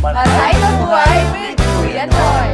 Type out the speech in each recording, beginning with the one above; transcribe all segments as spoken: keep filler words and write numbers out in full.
Maray na buhay with Kuya Noy!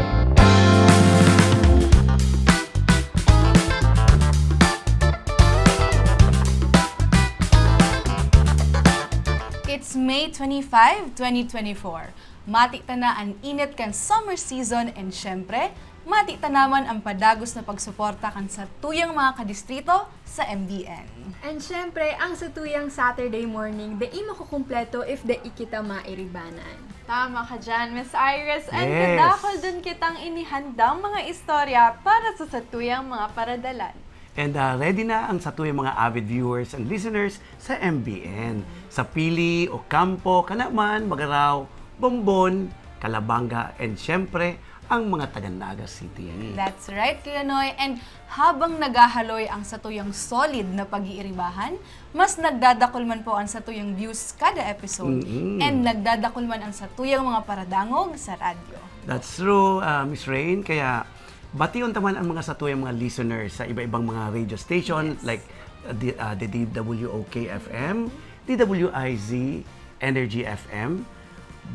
It's May twenty-five, twenty twenty-four. Mati ta na an init kan summer season and syempre, mati ta naman ang padagos na pagsuporta kan satuyang mga kadistrito sa M B N. And syempre, ang satuyang Saturday morning, dai makukumpleto if dai kita mairibanan. Tama ka dyan, Miss Iris. And Yes. kadakol dun kitang inihandang mga istorya para sa satuyang mga paradalan. And, ah, ready na ang satuyang mga avid viewers and listeners sa M B N. Sa Pili, Ocampo, Canaman, Magarao, Bombon, Calabanga, and syempre, ang mga taga Naga City. That's right, Kuya Noy. And habang naghahaloy ang satuyang solid na pag-iiribahan, mas nagdadakul man po ang satuyang views kada episode. Mm-mm. And nagdadakul man ang satuyang mga paradangog sa radyo. That's true, ah, Miss Rain. Kaya bation ta man ang mga satuyang mga listeners sa iba-ibang mga radio station Yes. like, ah, di- ah, the D W O K F M, D W I Z, Energy F M,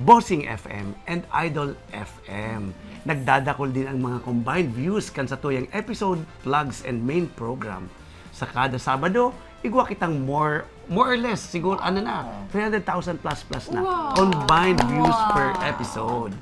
Bossing F M, and Idol F M. Nagdadakul din ang mga combined views kan satuyang episode, plugs, and main program. Sa kada Sabado, igwa kitang more, more or less, siguro, ano na, Wow. three hundred thousand plus plus na Wow. combined views per Wow. episode.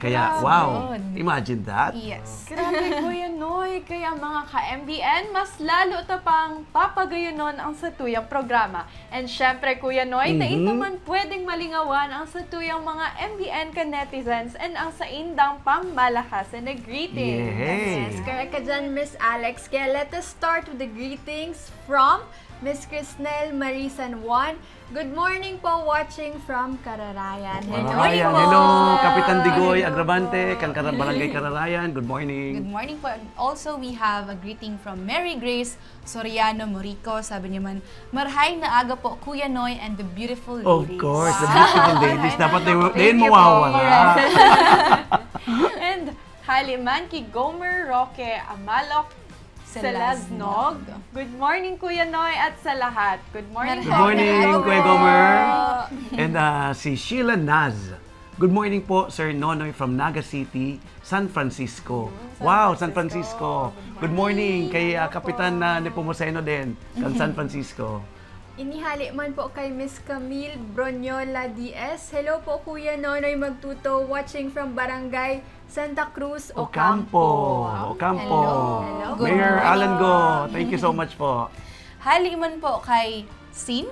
Kaya, Grabe. wow, Yun. imagine that. Yes. Grabe, Kuya Noy. Kaya, mga ka-M B N, mas lalo ta pang papagayonon ang satuyang programa. And syempre, Kuya Noy, dai Mhm. ta man pwedeng malingawan ang satuyang mga M B N ka netizens and ang saindang pangmalakasan na greetings. Yehey! Yes, correct ka dyan, Miss Alex. Kaya let us start with the greetings from Miss Crisnel Marie San Juan. Good morning po, watching from Kararayan. Hello Kararayan, po. hello, Kapitan Digoy Hello Agravante, po. kan Kara-, Barangay Kararayan. Good morning. Good morning po. And also, we have a greeting from Mary Grace Soriano Morico. Sabi niya man, "Marhay na aga po, Kuya Noy and the beautiful Of ladies." course, the Wow. beautiful ladies. Dapat Ay, di, naku, di thank you po. mawawala. Correct. And hali man ki Gomer Roque Amalok Selaznog. Selaznog. Good morning, Kuya Noy, at sa lahat. Good morning Good po, morning, Kuya Kuya Gomer. Gomer. And, ah, si Sheila Naz. Good morning po, Sir Nonoy from Naga City, San Francisco. San Wow, San Francisco. Francisco. Good Good morning morning. kay, ah, Hello Kapitan po. na Nepomuceno din, kan San Francisco. Inihali man po kay Miss Camille Bronyola D S. Hello po, Kuya Nonoy Magtuto, watching from Barangay Santa Cruz, Ocampo. Ocampo. Ocampo. Hello. Hello. Good Mayor morning. Alan Go, thank you so much po. Hali man po kay Sin?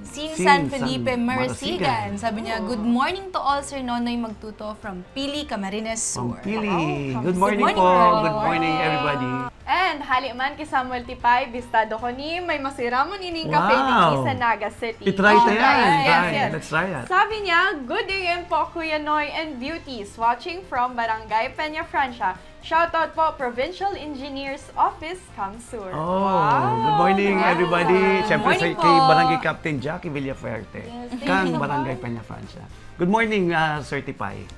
Sin Sin San Felipe San Marasigan. Marasigan. Sabi niya, "Good morning to all, Sir Nonoy Magtuto from Pili, Camarines Sur." From Pili. Wow. Good morning Good morning po. po. Good morning, everybody. And hali man ki Samuel Tipay, bistado ko ni may masiramon ining cafe Wow. digdi sa Naga City. I-try ta yan. Alright. Yes, Try. yes. Let's try it. Sabi niya, "Good A M po, Kuya Noy and Beauties. Watching from Barangay Peña Francia. Shoutout po, Provincial Engineers Office, CamSur." Oh, Wow. good morning, Wow. everybody. Good Siyempre, sa morning kay po. Barangay Captain Jackie Villafuerte. Yes, thank Kang you, Barangay Papa. Peña Francia. Good morning, ah, Sir Tipay.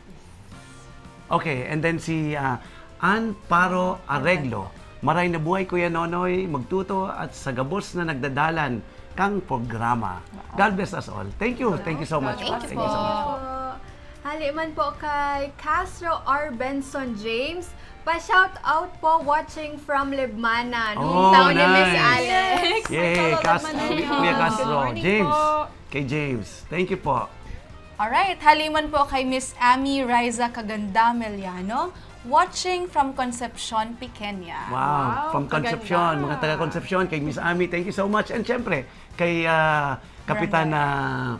Okay, and then si, ah, Ann Paro Arreglo. "Maray na buhay, Kuya Nonoy Magtuto, at sa gabos na nagdadalan kang programa. God bless us all." Thank you. Thank you so much. Thank you Thank you po. so much. Hali man po kay Castro R. Benson James. Pa-shout out po, watching from Lebmana. Nung Oh, taon ni Miss nice. Alex. Yay, May Castro, Lebmana Kuya yun. Castro. Good morning James. po. Kay James. Thank you po. Alright, hali man po kay Miss Amy Riza Kaganda Meliano, watching from Concepcion, Pequeña. Wow, Wow, from Concepcion, kaganda. mga taga Concepcion, kay Miss Amy, thank you so much. And syempre, kay, ah, Kapitan, Brenda. ah,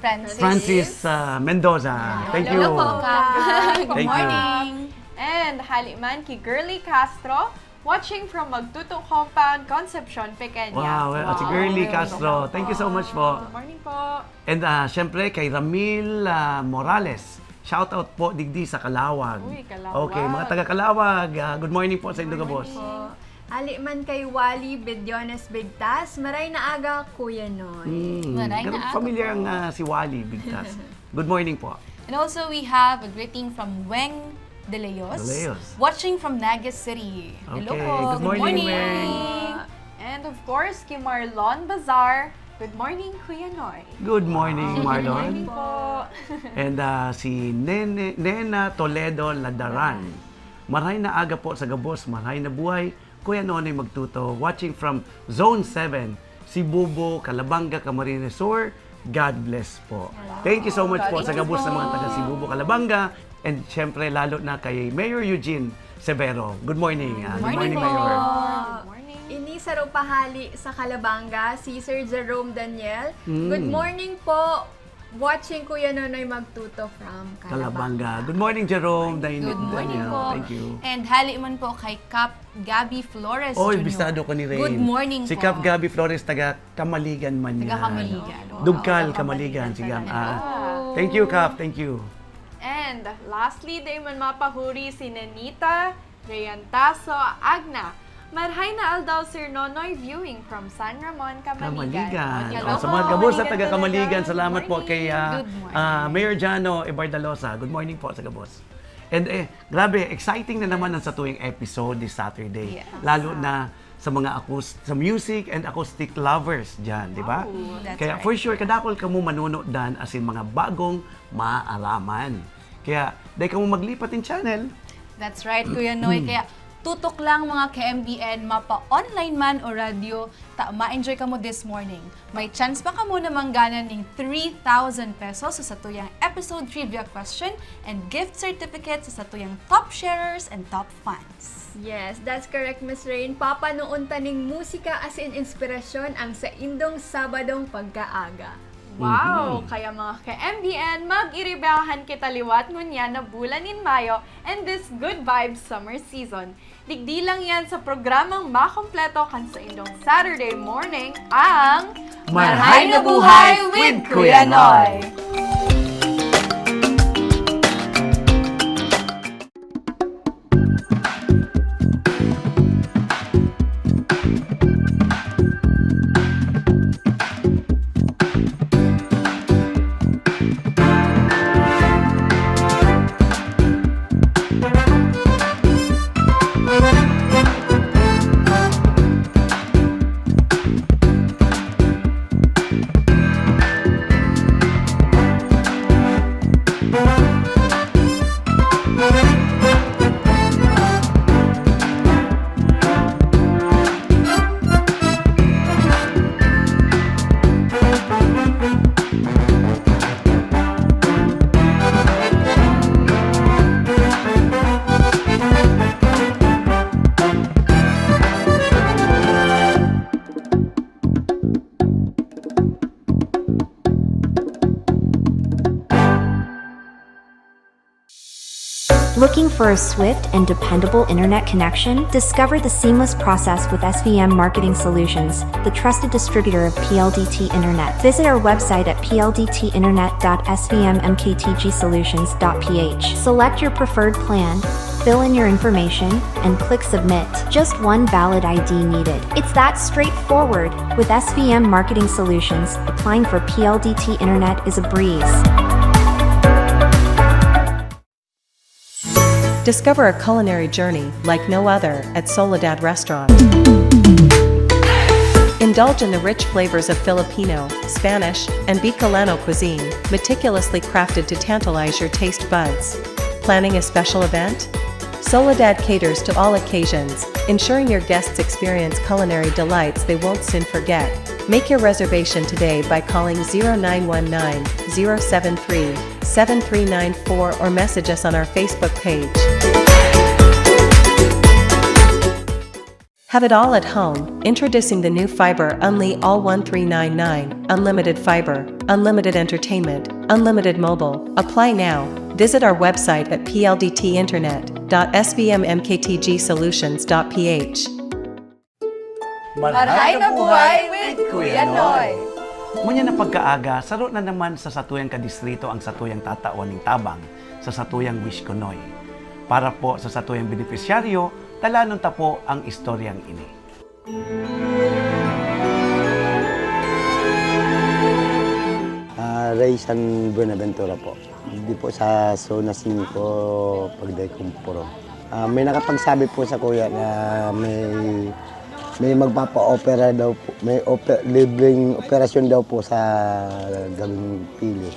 Francis. Francis, ah, Mendoza. Thank Hello you. po, Kap. Good Thank you. morning. And hali man ki Girly Castro, watching from Magtuto Compound, Concepcion, Pequeña. Wow, well, si Wow. Girly Castro. Thank you so much po. Good morning po. And, ah, syempre, kay Ramil, ah, Morales. Shout out po digdi sa Calauag. Uy, Calauag. Okay, mga taga Calauag, ah, good morning po sa indo gabos. Good morning. Hali man kay Wally Bediones Bigtas, maray na aga, Kuya Noy. Hmm, Maray na ganun, aga pamilyar po. ang, ah, si Wally Bigtas. Good morning po. And also, we have a greeting from Weng De Leos, De Leos. watching from Naga City. Hello Okay, po. good Good morning, morning. Weng. And of course, ki Marlon Bazar, Good morning, Kuya Noy. Good morning, Good morning Marlon. Po. And ah, si Nene, Nena Toledo Ladaran. Marhay na aga po sa gabos, marhay na buhay. Kuya Nonoy Magtuto, watching from Zone seven, Sibubo, Calabanga, Camarines Sur. God bless po. Thank you so much po sa gabos sa mga taga Sibubo, Calabanga. And syempre, lalo na kay Mayor Eugene Severo. Good morning. Ah, good morning, Mayor. Good morning. Ini saro pahali sa Calabanga, si Sir Jerome Daniel. Mm. Good morning po. Watching Kuya Nonoy Magtuto from Calabanga. Calabanga. Good morning, Jerome. Daniel. Good morning Daniel. Po. Thank you. And hali man po kay Cap Gabby Flores Oy, Junior. Bistado ko ni Rain. Good morning Si po. Cap Gabby Flores, taga Kamaligan man Taga yan. Kamaligan. Dugkal, Oo, Kamaligan. Kamaligan Sige, talaga. ah, Oo. thank you, Cap. Thank you. And lastly, dai man mapahuri si Nenita Reyantaso Agna. Marhay na aldaw, Sir Nonoy, viewing from San Ramon, Kamaligan. Kamaligan. Hello Oh, sa po, mga gabos sa Kamaligan taga Kamaligan, talaga. salamat po Good kay morning. ah, Good morning. ah, Mayor Jano Ibardalosa. Good morning po sa gabos. And eh, grabe, exciting na naman ang satuyang episode this Saturday. Yes. Lalo na sa mga acoust- sa music and acoustic lovers dyan, di ba? Oh, that's Kaya right. For sure, kadakol kamo manunodan asin mga bagong maaraman. Kaya, dai kamo maglipat in channel. That's right, Kuya Noy. Kaya tutok lang mga K M B N, mapa-online man o radyo, ta ma-enjoy kamo this morning. May chance pa kamo na manggana ning three thousand pesos sa satuyang episode trivia question and gift certificate sa satuyang top sharers and top fans. Yes, that's correct, Miss Rain. Papanuon ta ning musika asin inspirasyon ang saindong Sabadong pagkaaga. Wow! Kaya mga ka-M B N, mag-iribahan kita liwat ngunyan na bulan nin Mayo and this good vibes summer season. Digdi lang yan sa programang makompleto kan saindong Saturday morning, ang Marhay na buhay with Kuya Noy. Looking for a swift and dependable internet connection? Discover the seamless process with S V M Marketing Solutions, the trusted distributor of P L D T Internet. Visit our website at P L D T internet dot S V M M K T G solutions dot P H. Select your preferred plan, fill in your information, and click submit. Just one valid I D needed. It's that straightforward. With S V M Marketing Solutions, applying for P L D T Internet is a breeze. Discover a culinary journey like no other at Soledad Restaurant. Indulge in the rich flavors of Filipino, Spanish, and Bicolano cuisine, meticulously crafted to tantalize your taste buds. Planning a special event? Soledad caters to all occasions, ensuring your guests experience culinary delights they won't soon forget. Make your reservation today by calling zero nine one nine, zero seven three, seven three nine four or message us on our Facebook page. Have it all at home. Introducing the new Fiber Unli All one three nine nine, unlimited fiber, unlimited entertainment, unlimited mobile. Apply now. Visit our website at P L D T internet dot S V M M K T G solutions dot P H. Marhay na buhay with Kuya Noy. Ngunyan na pagkaaga, saro na naman sa satuyang kadistrito ang satuyang tatawan ning tabang sa satuyang Wish Ko Noy. Para po sa satuyang benepisyaryo, talanon ta po ang istoryang ini. Ah, Ray San Buenaventura po. Di po sa Zona singko, Pagday Kumpuro. Ah, may nakapagsabi po sa kuya na may May magpapa-opera daw po, may ope-, libreng operasyon daw po sa gabing Pili.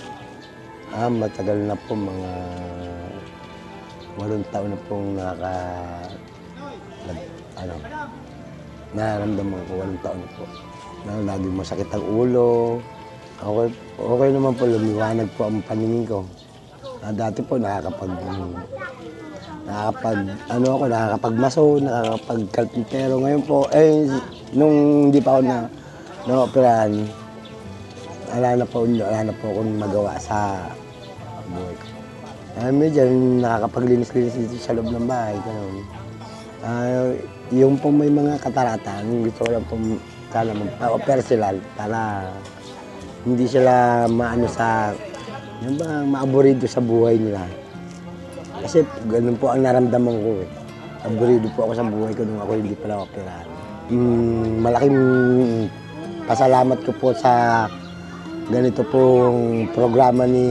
Ah, matagal na po, mga walong taon na pong nakaka-, nag-, ano, nararamdaman ko, walong taon na po. Na laging masakit ang ulo. Okay, okay naman po, lumiwanag po ang paningin ko. Ah, dati po nakakapag-, nakakapag-, ano ako, nakakapagmaso, nakakapagkarpintero. Ngayon po, eh, nung hindi pa ako na, naoperahan, wala na po, wala na po akong magawa sa buhay ko. Ah, medyo nakakapaglinis-linis dito sa loob ng bahay, ganun. Ah, yung pong may mga katarata, ang gusto ko lang pong sana magpa-opera sila para hindi sila maano sa, yung ba, maaburido sa buhay nila. Kasi ganun po ang naramdaman ko eh. Aburido po ako sa buhay ko nung ako hindi pa naoperahan. Mm, malaking pasalamat ko po sa ganito pong programa ni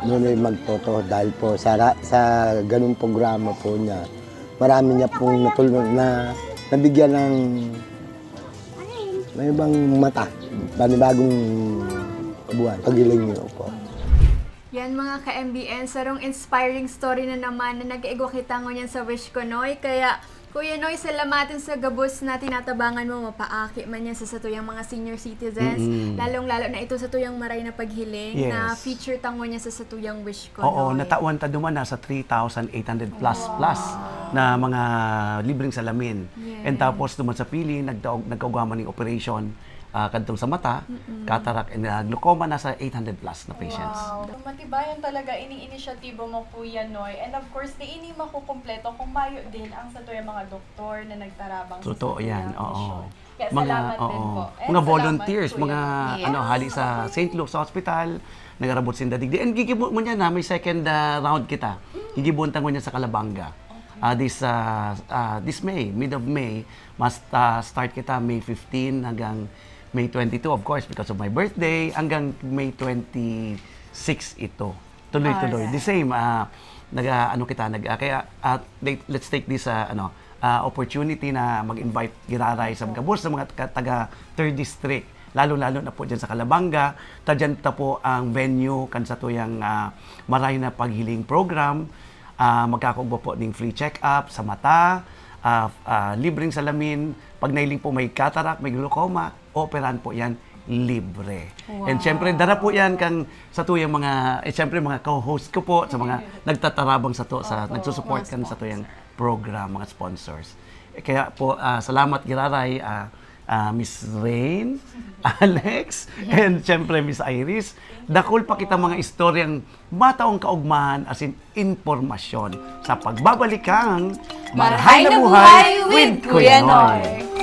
Nonoy Magtoto dahil po sa ra-, sa ganung programa po niya, marami niya pong natulungan na nabigyan ng may ibang mata, panibagong buhay, paghiling niyo po. Yan, mga ka-M B N, sarong inspiring story na naman na nag-igwa kita ngunyan sa Wish Ko, Noy. Kaya, Kuya Noy, salamatin sa gabos na tinatabangan mo, mapaaki man yan sa satuyang mga senior citizens, Mm-mm. lalong-lalo na ito satuyang maray na paghiling na Yes. feature ta ngunyan sa satuyang Wish Ko, Oo, Noy. natawan ta duman na sa three thousand eight hundred plus, Wow. plus na mga libreng salamin. Yes. And tapos duman sa Pili, nagtaog-, nagkaugama ning operation, ah, kadtong sa mata, Mm-mm. cataract and, ah, glaucoma, nasa eight hundred plus na patients. Wow. Matibayan talaga ining inisyatibo mo, Kuya Noy. And of course, di ini makukumpleto kung mayo din ang satuyang mga doktor na nagtarabang sa Totoo satuyang yan, oo. misyon. Kaya Mga, salamat din oo. po. And Mga salamat, volunteers, Kuya mga, Noy. ano, Yes. hali sa Saint Luke's Hospital, nagarabot sinda digdi. And gigibo mo niya na, may second, ah, round kita. Mm. Gigibuon ta ngunyan sa Calabanga. Okay. Ah, this, ah, ah, this May, mid of May, mas, ah, start kita May fifteen hanggang May twenty-two, of course, because of my birthday, hanggang May twenty-six ito. Tuloy-tuloy. Alright. The same, ah, nag, ah, ano kita, nag, ah, kaya, ah, let, let's take this, ah, ano, ah, opportunity na mag-invite giraray sa gabos sa mga ka-, taga third District, lalo-lalo na po dyan sa Calabanga. Ta dyan ta po ang venue kan satuyang, ah, maray na paghiling program. Ah, magkakaigwa po ning free check-up sa mata, ah, ah, libreng salamin. Pag nahiling po may cataract, may glaucoma, operahan po yan libre. And Wow. syempre, dara po yan kang satuyang mga, eh, syempre, mga co-host ko po, sa mga nagtatarabang sato, sa, Opo, nagsusupport mga kan satuyang sponsor. program, mga sponsors. Eh, kaya po, ah, salamat giraray, ah, ah, Miss Rain, Alex, and syempre, Miss Iris. Dakul pa kita mga istoryang mataong kaugmahan, asin impormasyon sa pagbabalik kang Marhay na Buhay with Kuya Noy.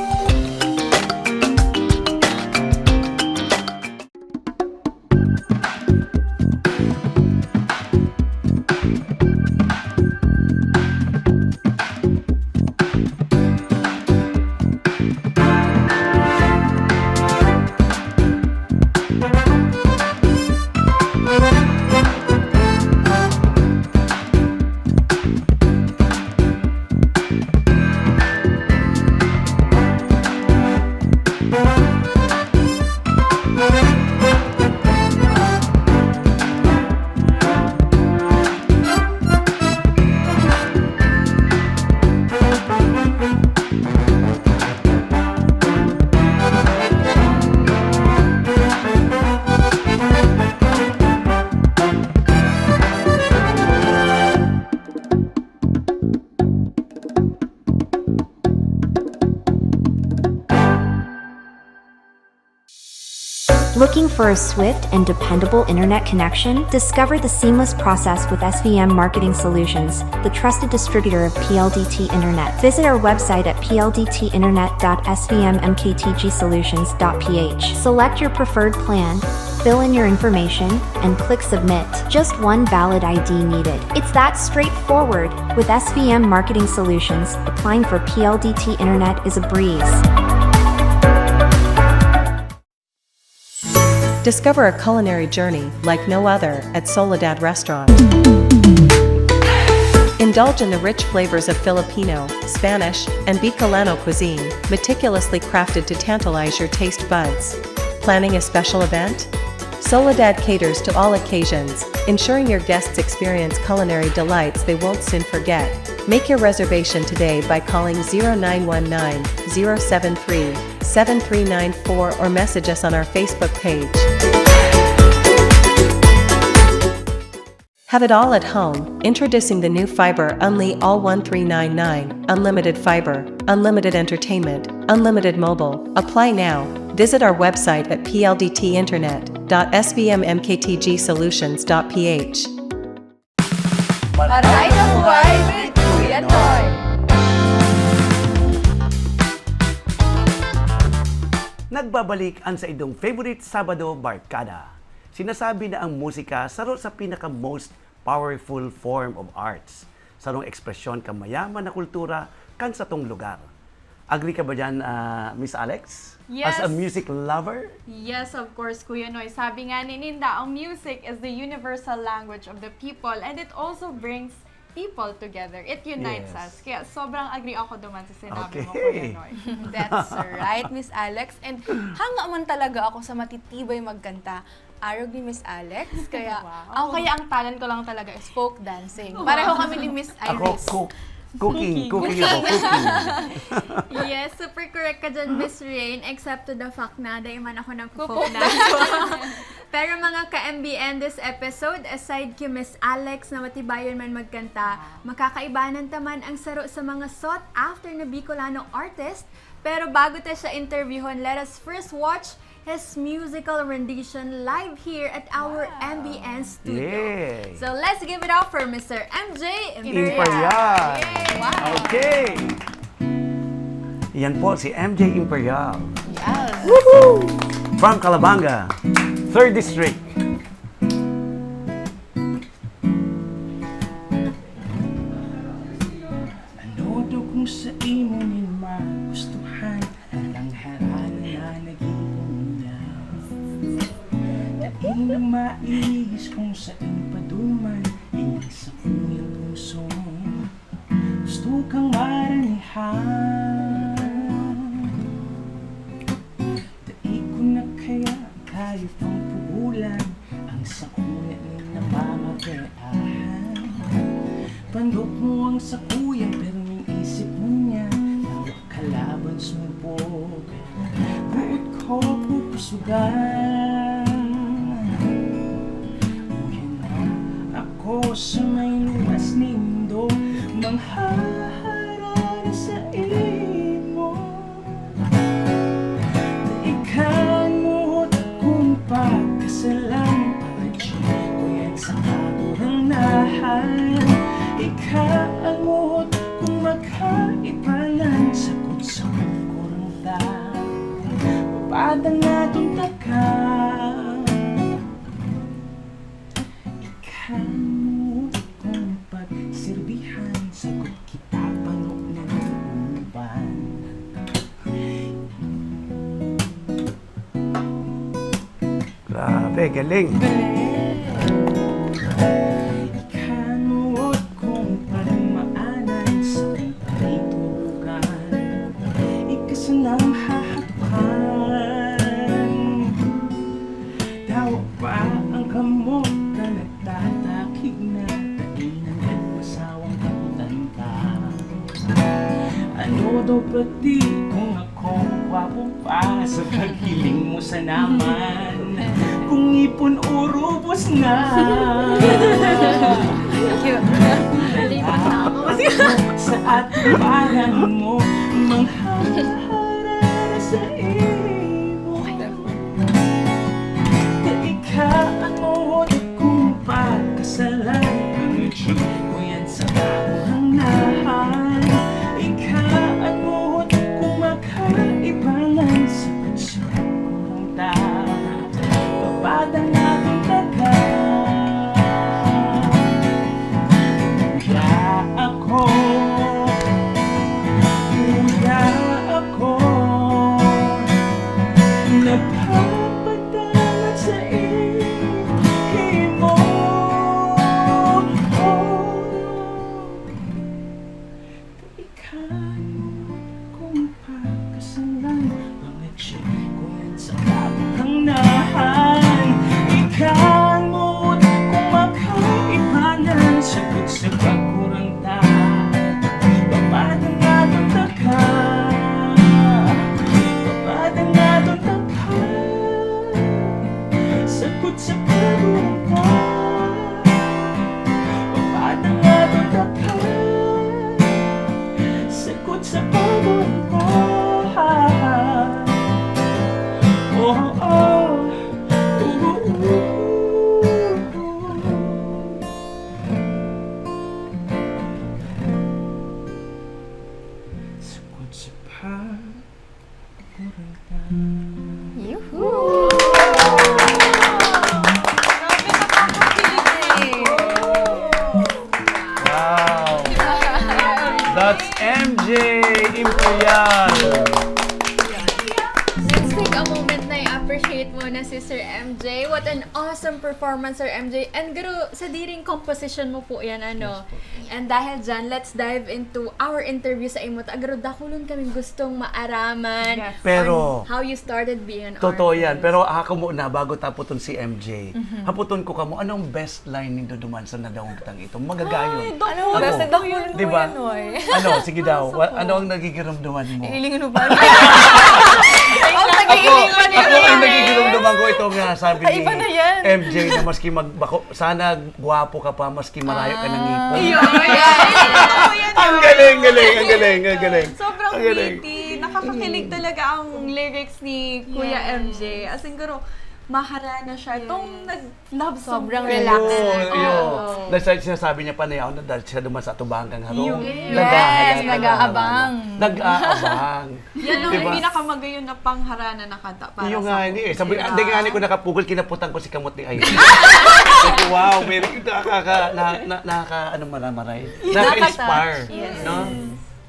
Looking for a swift and dependable internet connection? Discover the seamless process with S V M Marketing Solutions, the trusted distributor of P L D T Internet. Visit our website at P L D T internet dot S V M M K T G solutions dot P H. Select your preferred plan, fill in your information, and click submit. Just one valid I D needed. It's that straightforward. With S V M Marketing Solutions, applying for P L D T Internet is a breeze. Discover a culinary journey like no other at Soledad Restaurant. Indulge in the rich flavors of Filipino, Spanish, and Bicolano cuisine, meticulously crafted to tantalize your taste buds. Planning a special event? Soledad caters to all occasions, ensuring your guests experience culinary delights they won't soon forget. Make your reservation today by calling zero nine one nine, zero seven three, seven three nine four or message us on our Facebook page. Have it all at home, introducing the new Fiber Unli All one three nine nine, unlimited fiber, unlimited entertainment, unlimited mobile. Apply now. Visit our website at pldtinternet.sbmmktgsolutions.ph. Maray na buhay with Kuya Noy! Nagbabalik an saindong favorite Sabado Barkada. Sinasabi na ang musika saro sa pinaka-most powerful form of arts, sarong ekspresyon kan mayaman na kultura kan satong lugar. Agree ka ba dyan, ah, Miss Alex? As a Yes. music lover? Yes, of course, Kuya Noy. Sabi nga ni Ninda, ang music is the universal language of the people and it also brings people together. It unites Yes. us. Kaya sobrang agree ako duman sa sinabi mo, Okay. Kuya Noy. That's right, Miss Alex. And hanga man talaga ako sa matitibay magkanta. Arog ni Miss Alex. Kaya, Wow. ako kaya ang talent ko lang talaga is folk dancing. Pareho kami ni Miss Ako, Iris. cook, cooking, cooking ako, cooking. Yes, super correct ka dyan, Miss Rain. Except to the fact na dahil man ako nagpo-folk dance. Pero mga ka-M B N, this episode, aside kay Miss Alex na matibayon man magkanta, makakaibanan ta man ang saro sa mga sought after na Bicolano artist. Pero bago ta siya interviewhon, let us first watch his musical rendition live here at our M B N studio. Yay! So let's give it up for Mister M J Imperial. Imperial. Yay! Okay. Yan po si M J Imperial. Yes. From Calabanga, third District. Ano daw kung sa imo nin magustuhan ang tangharan na naghihinyaw? Dai na maihis kung saen paduman ini sakuyang puso. Gusto kang maranihan. Dai ko na kaya kaya pang pugulan ang sakuya nin napamateahan. Pandok mo ang sakuya, pero ning isip mo niya, tawag kalaban subok. Buot ko pupusugan. Uyan na ako sa may luwas nindo, manghaharani sa imo. Ikaw mo akong pagkasalan, pagkachi ko yan sa kagurangnahan. Ikaw mo akong magkaibanan, sakot sa kurang ta. Padang atong takan. Ikaw mo akong pagsirbihan, sagot kita pano na ng uban. Grabe, galing. Ikanuot kong pagmaanan sa kong paniturukan. Ikasanang hahatukan. Dawa pa ang kamot na nagtatakig na, tainang nagmasawang kapitan ka. Ano daw pati kung akong gwapo pa sa paghiling mo sa naman? Kung ipon urubos na. Sa atuparan mo, manghaharara sa imo. Ikaw ang muhot kong pagkasalan. Ang itsura ko yan sa kahangnahan. Ikaw ang muhot kong makaibanan sa pagsarap ko ng taon. Papadang natin taga. Kuya ako, kuya ako. Simple yan. Let's take a moment na i-appreciate muna si Sir M J. What an awesome performance, Sir M J. And garo, sadiring composition mo po yan, ano? And dahil dyan, let's dive into our interview sa imo. Ta garo, dakulon kaming gustong maaraman Yes. Pero, how you started being an totoo artist. yan. Pero ako muna, bago taputon si M J, haputon ko kamo, anong best line nindo duman sa nadangog tang ito? Magagayon. Ano, Ako. basta dakulon Di mo ba? yan, oy. Ano, sige daw. Sa Wa- ko. Ano ang nagigirumduman mo? Ilingon mo ba? Ako, ako ang nagigirumduman ko ito nga sabi Ay, ni iba na yan. M J na maski magbako, sana gwapo ka pa, maski marayo ka ng ngipon. Yun. Ang galing, galing, ang galing, ang galing. Sobrang Ang galing. witty. Nakakakilig talaga ang lyrics ni Kuya Yes. M J. As in, guro, maharana siya. Itong nag-love song. Sobrang Relax. relax. Oo, iyo. Oo. Dahil sa- sinasabi niya pa na yaon na dahil siya duman sa atubang kang harong. Yes, Naghahayan yes, ka nag-aabang. ng harana. Nag-aabang. Yan ang Diba? pinakamagayon na pangharana na kanta para Iyo sa nga, ako. ini eh. Sabi, Diba? hindi nga ni ko nakapugol, kinaputan ko si kamot ni Ay. Sabi ko, wow, very good. Nakaka, na, na, nakaka, ano, maramaray. Nakaka-inspire. Yes. No?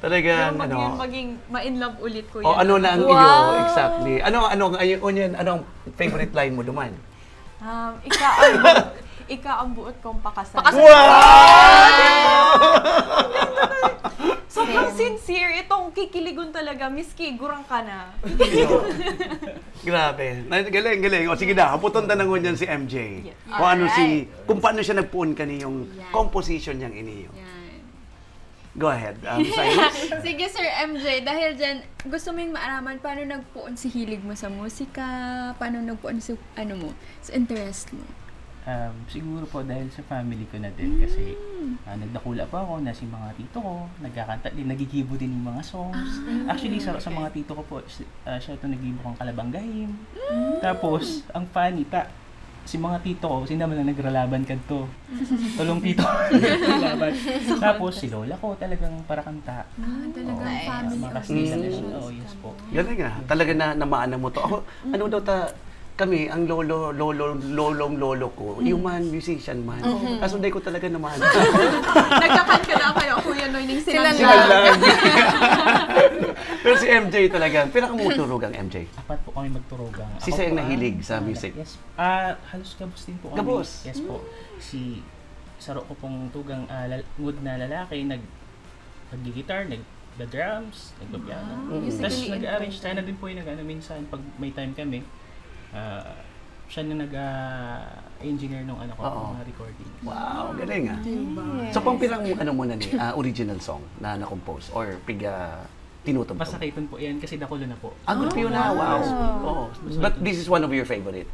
Pero Talagang, mag- ano. Yun, maging ma-in love ulit ko O, yan. ano na ang Wow. iyo? Exactly. Ano, ano, ang, ano, ano, ano ang favorite line mo duman? Um, ika ang, ika ang buot kong pakasal. Pakasal. Wow! Sobrang sincere itong kikiligon talaga, miski gurang ka na. Grabe. Na- Galing, galing. O sige na, haputon ta na ngunyan si M J. Yes. Kung ano si, Alright. kung paano siya nagpoon kani yung Yan. composition niyang iniyo. Yan. Go ahead, um, Cyrus. Sige, Sir M J, dahil dyan, gusto ming maaraman paano nagpoon si hilig mo sa musika, paano nagpoon si, ano mo, sa interest mo. Um, siguro po dahil sa family ko na din kasi ah, nagdakula pa ako na si mga tito ko, nagkakanta din, nagigibo din yung mga songs. Actually, sa, sa mga tito ko po, si- ah, siya itong nagibo kang Kalabanggahim. Tapos, ang funny, ta, si mga tito ko, sila man ang nagralaban kadto. Tulong tito ko, nagralaban. Tapos, si lola ko talagang parakanta. Ah, talagang Nice. family Mga Kastila na orientation siya. ka Oh, yes po. mo. Galing ah. Talaga na namaana mo to. Ako, ano daw ta, kami, ang lolo, lolo, lolong lolo ko, human musician man. Kaso dai ko talaga naman. Nagkakan ka na kayo, Kuya Noy, ning Sila silang lang. Sila lang. Pero si M J talaga, pila ka mo turugang, M J? Apat po kami magturugang. Si Ako Seng po, nahilig ah, sa music? Yes. Ah, halos gabos din po kami. Gabos? Yes po. Si saro ko pong tugang ah, lal- ngod na lalaki, nag nag-guitar, nag-drums, nagpa-piano. Mm. Tapos Musically nag-arrange inclined. Tayo na din po yung nag-ano minsan pag may time kami. Ah, siya na nag-engineer nung ano ko, Oo. mga recording. Wow, galing ah. Yes. So, pang pirang ano mo na ni, ah, original song na na-compose or piga tinutugtog? Masakitan po yan kasi dakulo na po. Ah, good for you na. Wow. Wow. Oo. But this is one of your favorite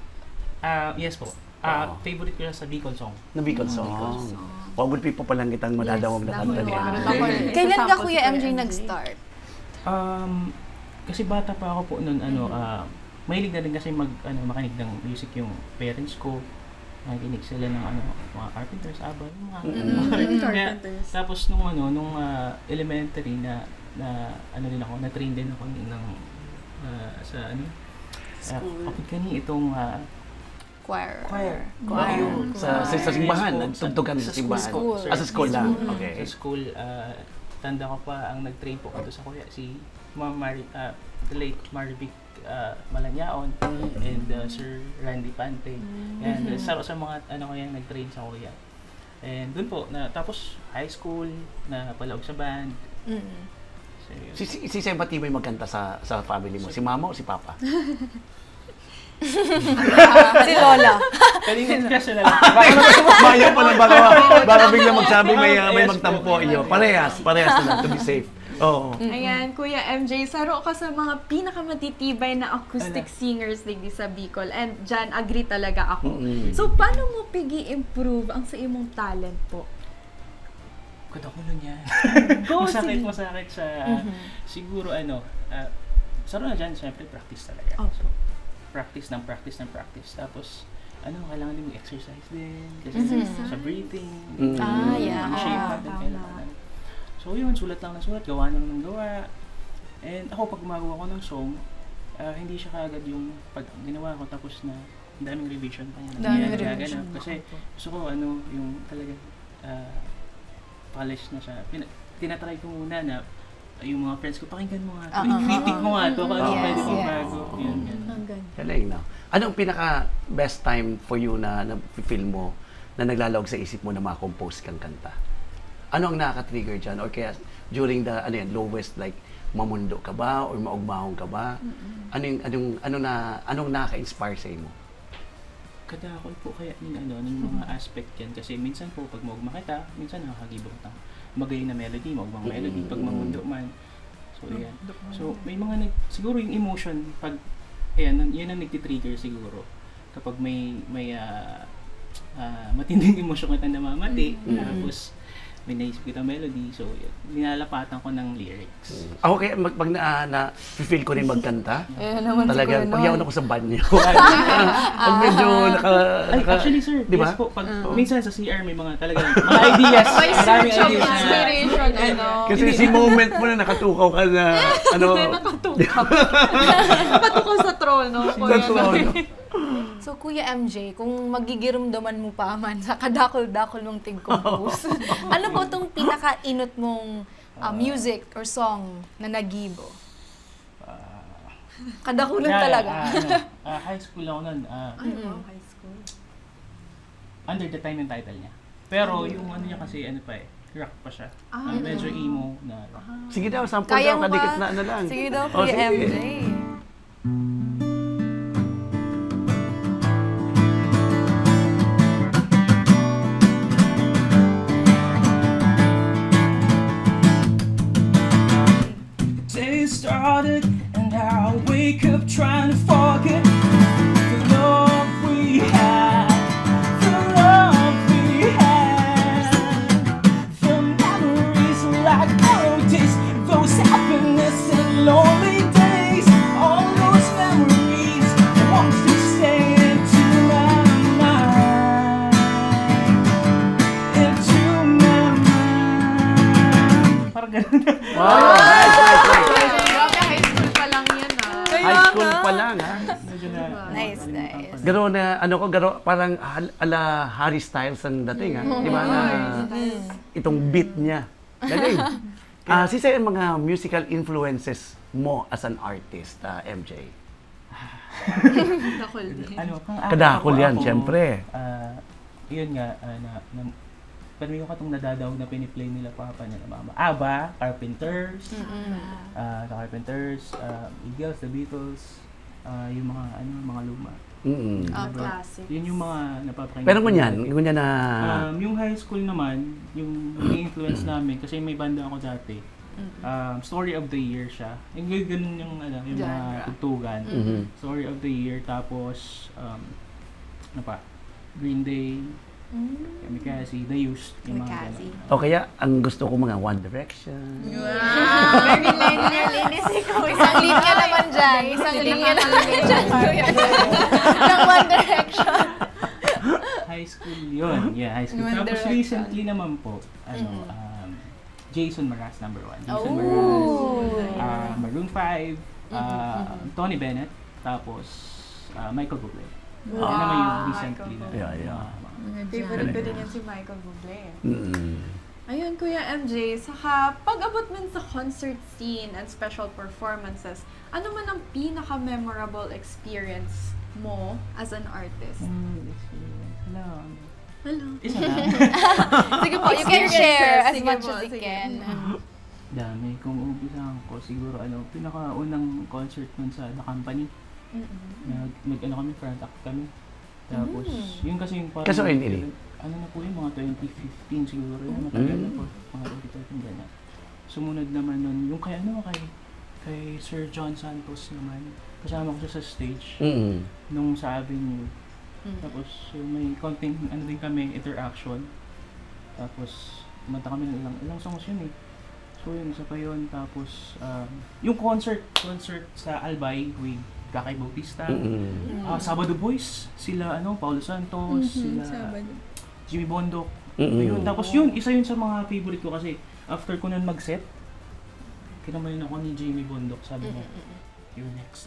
Ah, yes po. Ah, Oo. Favorite ko siya sa Bicol song. na Bicol song. Wow, good people pa lang kitang madadawag na kanta niya. Dakulo. Kailan ka, Example, Kuya si M J, Kuya M J. nag-start? Um, kasi bata pa ako po noon, ano, ah, mahilig na rin kasi mag, ano, makinig ng music yung parents ko. Nakikinig sila ng ano, mga Carpenters, ABBA, yung mga Mm. Kaya, Carpenters. Tapos nung ano, nung ah, elementary na, na ano din ako, na-train din ako ng ah, sa ano, ah, School. Kapag kani itong ah, Choir. Choir. Choir. Sa, sa, sa simbahan, Yes po, nagtugtog kami sa sa simbahan. school, sir. Ah, sa school lang. Mm. Okay. Sa school, ah, tanda ko pa, ang nag-train po ko sa kuya, si Ma'am Mari, ah, the late Marivic ah, Malanyaon and ah, Sir Randy Pante. And uh, sa, sa mga ano ko yan, nag-train sa kuya. And doon po, na, tapos high school, na palaog sa band. Mm. So, yun. Si, si, si Sempati may magkanta sa, sa family mo? Si mama o si papa? Si Lola. Pwedeng question na lang. Mayo pa lang, baka, baka bigla magsabi may, uh, may Yes, magtampo po. Iyo. Parehas, parehas na lang, to be safe. Oo. Ayan, Kuya M J, saro ka sa mga pinakamatitibay na acoustic Ala. Singers digdi sa Bicol. And dyan, agree talaga ako. Mm-mm. So, paano mo pigi-improve ang sa imong talent po? Kadakulo niya. Go, Masakit, sige. Masakit sa, siguro ano, ah, saro na dyan, syempre practice talaga. Opo. Practice ng practice ng practice. Tapos, ano, kailangan din mag-exercise din. Kasi Mhm. sa breathing, Mm. Ah, yeah. Ang shape Ah, natin tama. kailangan. So yun, sulat lang ng sulat, gawa lang ng gawa. And ako, pag gumagawa ko ng song, ah, hindi siya kaagad yung pag ginawa ko tapos na ang daming revision pa niya. Daming Kaya revision. ganun. Kasi gusto ko ano, yung talaga ah, polish na siya. Pina- tinatry ko muna na Yung mga friends ko, "Pakinggan mo nga 'to, i-critic mo nga 'to, kung ano pwede magbago." Yun, yun. Ang ganda. Galing, no? Anong pinaka best time for you na na-feel mo na naglalawag sa isip mo na ma-compose kang kanta? Ano ang nakaka-trigger diyan? Or kaya during the, ano yan, lowest, like, mamundo ka ba or maugmahon ka ba? Mm. Ano yung, anong, ano na, anong nakaka-inspire sa imo? Kadakol po kaya ning ano, ning mga aspect yan. Kasi minsan po, pag maugma kita, minsan nakakagibo kitang magayon na melody, maugmang melody, pag mamundo man. So, yan. So, may mga nag-, siguro yung emotion, pag, ayan, yun ang nagtitrigger siguro. Kapag may, may, ah, ah, matinding emosyon kita namamati, tapos may naisip kitang melody, so, yun, nilalapatan ko ng lyrics. Ako kaya mag-, pag na, na feel ko rin magkanta, Eh, naman talagang siguro pag yaon ako sa banyo. Pag medyo naka-, Ay, naka-, actually, sir, di ba? Yes po. Pag, minsan sa C R, may mga talagang mga ideas. May maraming search of ideas na inspiration, ano. Kasi si moment mo na nakatukaw ka na, ano. Nakatukaw. Nakatukaw sa trono. Sa trono. So, Kuya M J, kung magigirumdoman mo pa man sa kadakol-dakol mong tig-compose, ano po itong pinakainot mong, ah, music or song na nagibo? Ah, Kadakulan talaga. Ah, ano, ah, high school ako nun. Ah, Ay, wow, high school. Under the Time yung title niya. Pero yung ano niya kasi, ano pa eh, rock pa siya. Ah, medyo emo na rock. Sige daw, sample daw, kadikit na ano lang. Sige daw, Kuya M J. Day started and I wake up trying to forget the love we had, the love we had. The memories like borrowed days, those happiness and lonely days. All those memories want to stay into my mind, into my mind. Parang ganun. Wow! Nice, nice, nice. Grabe, high school pa lang yan, ah. High school pa lang, ha? Medyo na, Nice, ano, nice. Garo na, ano ko, garo, parang hal-, ala Harry Styles ang dating, ha? Di ba, na itong beat niya. Galing. Ah, sisay ang mga musical influences mo as an artist, ah, M J? Dakol din. Ano, kung ako, Kadakol ako, yan, ako, syempre. Ah, yun nga, ah, na, na, pero yung katong nadadaw na piniplay nila papa, nila mama. ABBA, Carpenters, ah, The Carpenters, ah, Eagles, The Beatles, ah, yung mga, ano, mga luma. Mm. Ah, Diba? Classics. Yun yung mga napapakinggan Pero ko ngunyan, dati. ngunyan na Um, yung high school naman, yung nag-influence namin, kasi may banda ako dati. Mm. Um, Story of the Year siya. Yung ganun yung, ano, yung mga Genre. tugtugan. Mhm. Story of the Year, tapos, um, ano pa? Green Day, Mm. Kamikaze, The Used, yung mga Kamikaze. ganun. O kaya, ang gusto ko mga One Direction. Wow! Very millennial, inis ikaw. Isang linya naman dyan. Isang linya naman dyan, kuya. Ng One Direction. High school yun. Yeah, high school. One Tapos Direction. recently naman po, ano, Mm. um, Jason Mraz, number one. Jason Oh. Mraz, ah, Maroon five, Mm-hmm, ah, mm-hmm. Tony Bennett, tapos, ah, Michael Bublé. Wow. Yan naman yung recently na Michael Bublé. Yeah, yeah. mga, mga Mga Favorite ko genre. din yan si Michael Bublé. Mm. Ayun, Kuya M J, saka pag-abot man sa concert scene and special performances, ano man ang pinaka-memorable experience mo as an artist? Mm, experience. Wala. Hello. Isa lang. Sige po, you can Experiences. share as Sige much po, as you sige. can. Dami. Kung uumpisahan ko, siguro, ano, pinakaunang concert nun sa The Company. Mm-mm. Nag-, nag-, ano kami, front act kami. Tapos, Mm. yun kasi yung parang, Kaso, N L A. ano na po yun, mga twenty fifteen siguro yun, Mm. matagal na po, mga twenty thirteen, ganyan. Sumunod naman nun, yung kay, ano, kay, kay Sir John Santos naman, kasama ko siya sa stage Mm. nung sa Avenue. Mm. Tapos, yung may konting, ano din kami, interaction. Tapos, kumanta kami ng ilang, ilang songs yun eh. So, yun, isa pa yun. Tapos, um, yung concert, concert sa Albay with Kakay Bautista, Mm. ah, Sabado Boys, sila, ano, Paulo Santos, Mhm, sila Sabado. Jimmy Bondoc. Mm. Yun. Tapos yun, isa yun sa mga favorite ko kasi after ko nun mag-set, kinamayan ako ni Jimmy Bondoc, sabi niya, Mm, mm, mm. "You're next."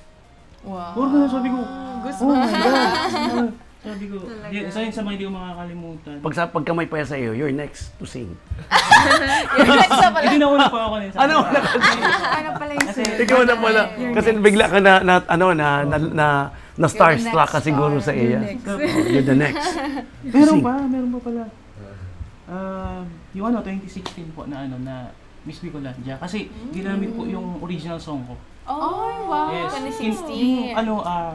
Wow. Puro na sabi ko, Gusto "Oh my God." Sabi ko, Talaga. Di, isa yun sa mga hindi ko makakalimutan. Pag, sa, pag kamay pa yan sa'yo, you're next to sing. Yung next na pala. Hindi na una pa ako rin sa Ano? Ano pala yung Kasi- sing? Ikaw na pala. You're Kasi next. Bigla ka na, na ano, na, na, na, na starstruck ka next siguro star. sa iya. Next. Oh, you're the next. Meron Sing. pa, meron pa pala. Ah, yung ano, twenty sixteen po na ano, na Miss Bicolandia. Kasi ginamit po yung original song ko. Oh, wow. Yes. twenty Yung, sixteen. yung ano, ah,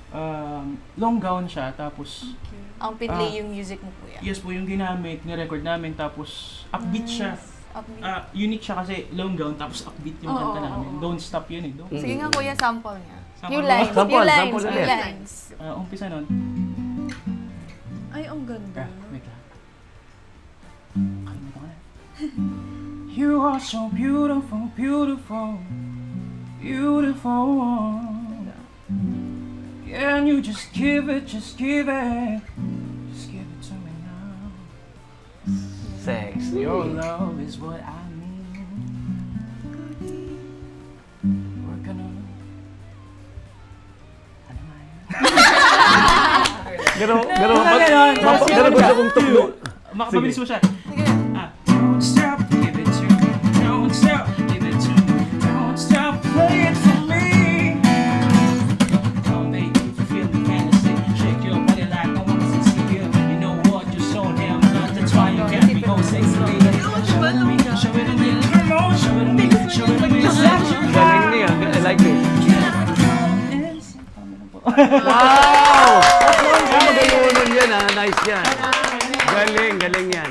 um, long gown siya, tapos, Ang pinlay Ah. yung music mo, kuya. yes po, yung ginamit, ni-record namin, tapos upbeat siya. Upbeat. Ah, unique siya kasi long gown, tapos upbeat yung Oo, kanta oo, namin. oo. Don't Stop yun eh. Don't. Sige nga, kuya, sample nga. Sample Few mo. lines, Sample, few lines, sample few ulit. lines. Ah, umpisa nun. Ay, ang ganda. Ah, wait lang. Kalimutan ko na. You are so beautiful, beautiful, beautiful. Can you just give it, just give it, just give it to me now? Sexy. Your love is what I need. We're gonna... Ano nga yun? Garo, garo, Mga mag, ganon. mag, garo gusto kong tukdo. Makapabilis mo siya. Ah. Don't stop, give it to me. Don't stop, give it to me. Don't stop, play it for me. Come, baby, fulfill the fantasy. Shake your body like I wanna see you. You know what? You're so damn hot. That's why you got me going sexy. Show it to me, show it to me. Come on, show it to me, show it to me. Galing niya. I like it. Wow! Ay, magayon yan, ha? Nice yan. Galing, galing yan.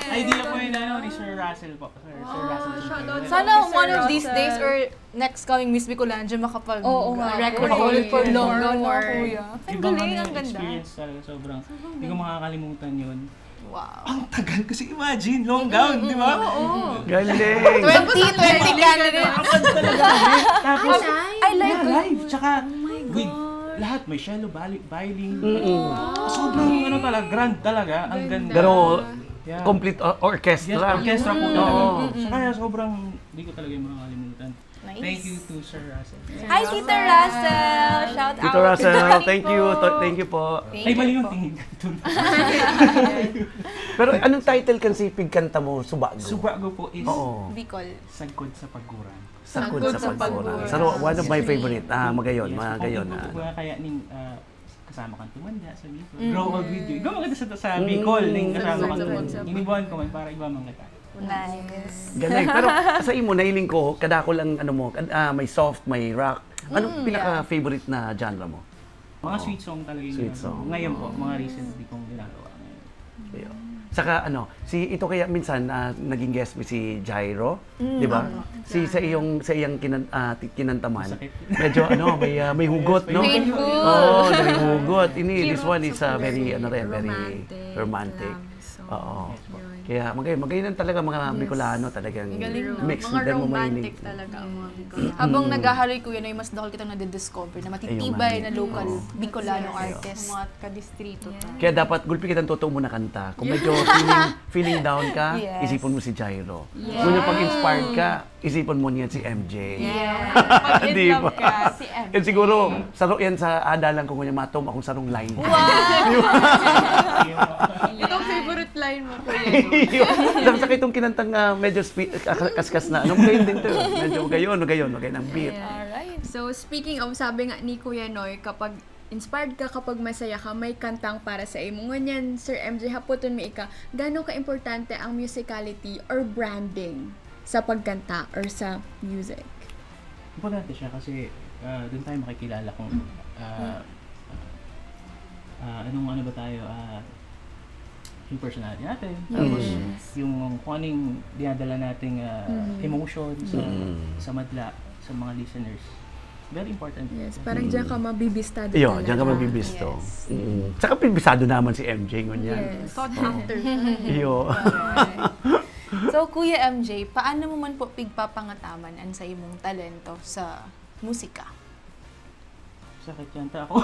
Idea po yun, ano, ni Sir Russell po. Sir, Sir Russell. Shoutout Sana po, one Sir of these Russell. days or next coming Miss Bicolandia makapag Oo nga, record oo. all for long gown na, Perform. kuya. Ang Ibang galing, ano ang yung ganda. Experience talaga, sobrang, hindi ko makakalimutan yun. Wow. Ang tagal kasi imagine, long gown, di ba? Oo. Galing. twenty twenty candidate. Ang tagal talaga. Tapos, I like yeah, it. Live, tsaka Oh my with God. lahat, may cello, balik, violin. Mm-mm. Sobrang ano talaga, grand talaga. Ang ganda. Pero, Yeah. complete or- Yes, orchestra. orchestra po talaga. Oo. So, kaya sobrang, hindi ko talaga yung makakalimutan. Nice. Thank you to Sir Russell. Hi, Tito Russell! Shout Tito out! Russell, Good morning thank you. po. To- Thank you po. Thank Ay, mali you yung po. tingin. Pero anong title kan si pigkanta mo? Subago? Subago po is Oo. Bicol. Sagkod sa Pagguran. Sagkod Sagkod sa sa Pagkuran. Pagkuran. Sa ro- one of my Yes. favorite. Ah, magayon, Yes, magayon. pag-, Ah. pag-, kaya ning ah, kasama kang tumanda sa Bicol. Mm. Grow old with you. Ikaw maganda sa, sa Mm. Bicol, ning kasama Sagkod kang sa tumanda. Pagkuran. Inibuan ko man para iba man kita. Nice. Galing. Pero sa imo, nailing ko, kadakol ang ano mo, kad- ah, may soft, may rock. Anong Mm, pinaka-favorite na genre mo? Mga Oo. Sweet song talaga yung Sweet ginagawa song. ko. Ngayon po, mga recently kong ginagawa ngayon. Ayun. Saka ano, si ito kaya minsan ah, naging guest mo si Jairo, Mm, di ba? opo. Si sa iyong sa iyang kinan, ah, ti- kinantaman. Masakit. Medyo ano, may ah, may hugot, no? Painful. Oo, may hugot. Ini this Pero one is ah, sobrang very ano rin, very romantic, romantic. Love song. Oo. Yun. Kaya magay magayon talaga mga Yes. Bicolano talagang Ang galing, no? mix Mga din mo romantic mahilig. talaga ang mga Bicolano. Habang Mm. naghaharoy, kuya, no, mas dahil kitang nadidiscover na matitibay Ayun nga. na local Oo. Bicolano Yes. artist. Mga kadistrito ta. Kaya dapat gulpi kitang totoo mo na kanta. Kung medyo feeling, feeling down ka, Yes. isipon mo si Jairo. Yes. Ngunyan pag inspired ka, isipon mo niyan si M J. Yeah. Pag in Di love ba? ka, si M J. And siguro, saro yan sa adalan ko ngunyan, matom akong sarong line. Itong favorite line mo, kuya. Saka, saka itong kinantang ah, medyo spe- ah, kaskas na. Ano, magayon din to. Medyo magayon, magayon, magayon ang beat. Alright. So, speaking of, sabi nga ni Kuya Noy, kapag inspired ka, kapag masaya ka, may kantang para sa imo. Ngunyan, Sir M J, hapoton mi ika, gaano ka-importante ang musicality or branding sa pagkanta or sa music? Importante siya kasi ah, doon tayo makikilala kung ah, ah, anong ano ba tayo, ah, yung personality natin. Mm. Tapos Yes. yung kung ano yung dinadala nating ah, Mm. emotion sa, Mm. sa madla, sa mga listeners. Very important. Yes, parang diyan ka mabibistado Iyo, talaga. diyan ka mabibisto. Yes. Mm. Saka bibisado naman si M J ngunyan. Yes. Sought after. Iyo. Alright. So, Kuya M J, paano mo man po pigpapangataman ang sa imong talento sa musika? Sakit yan ta ako.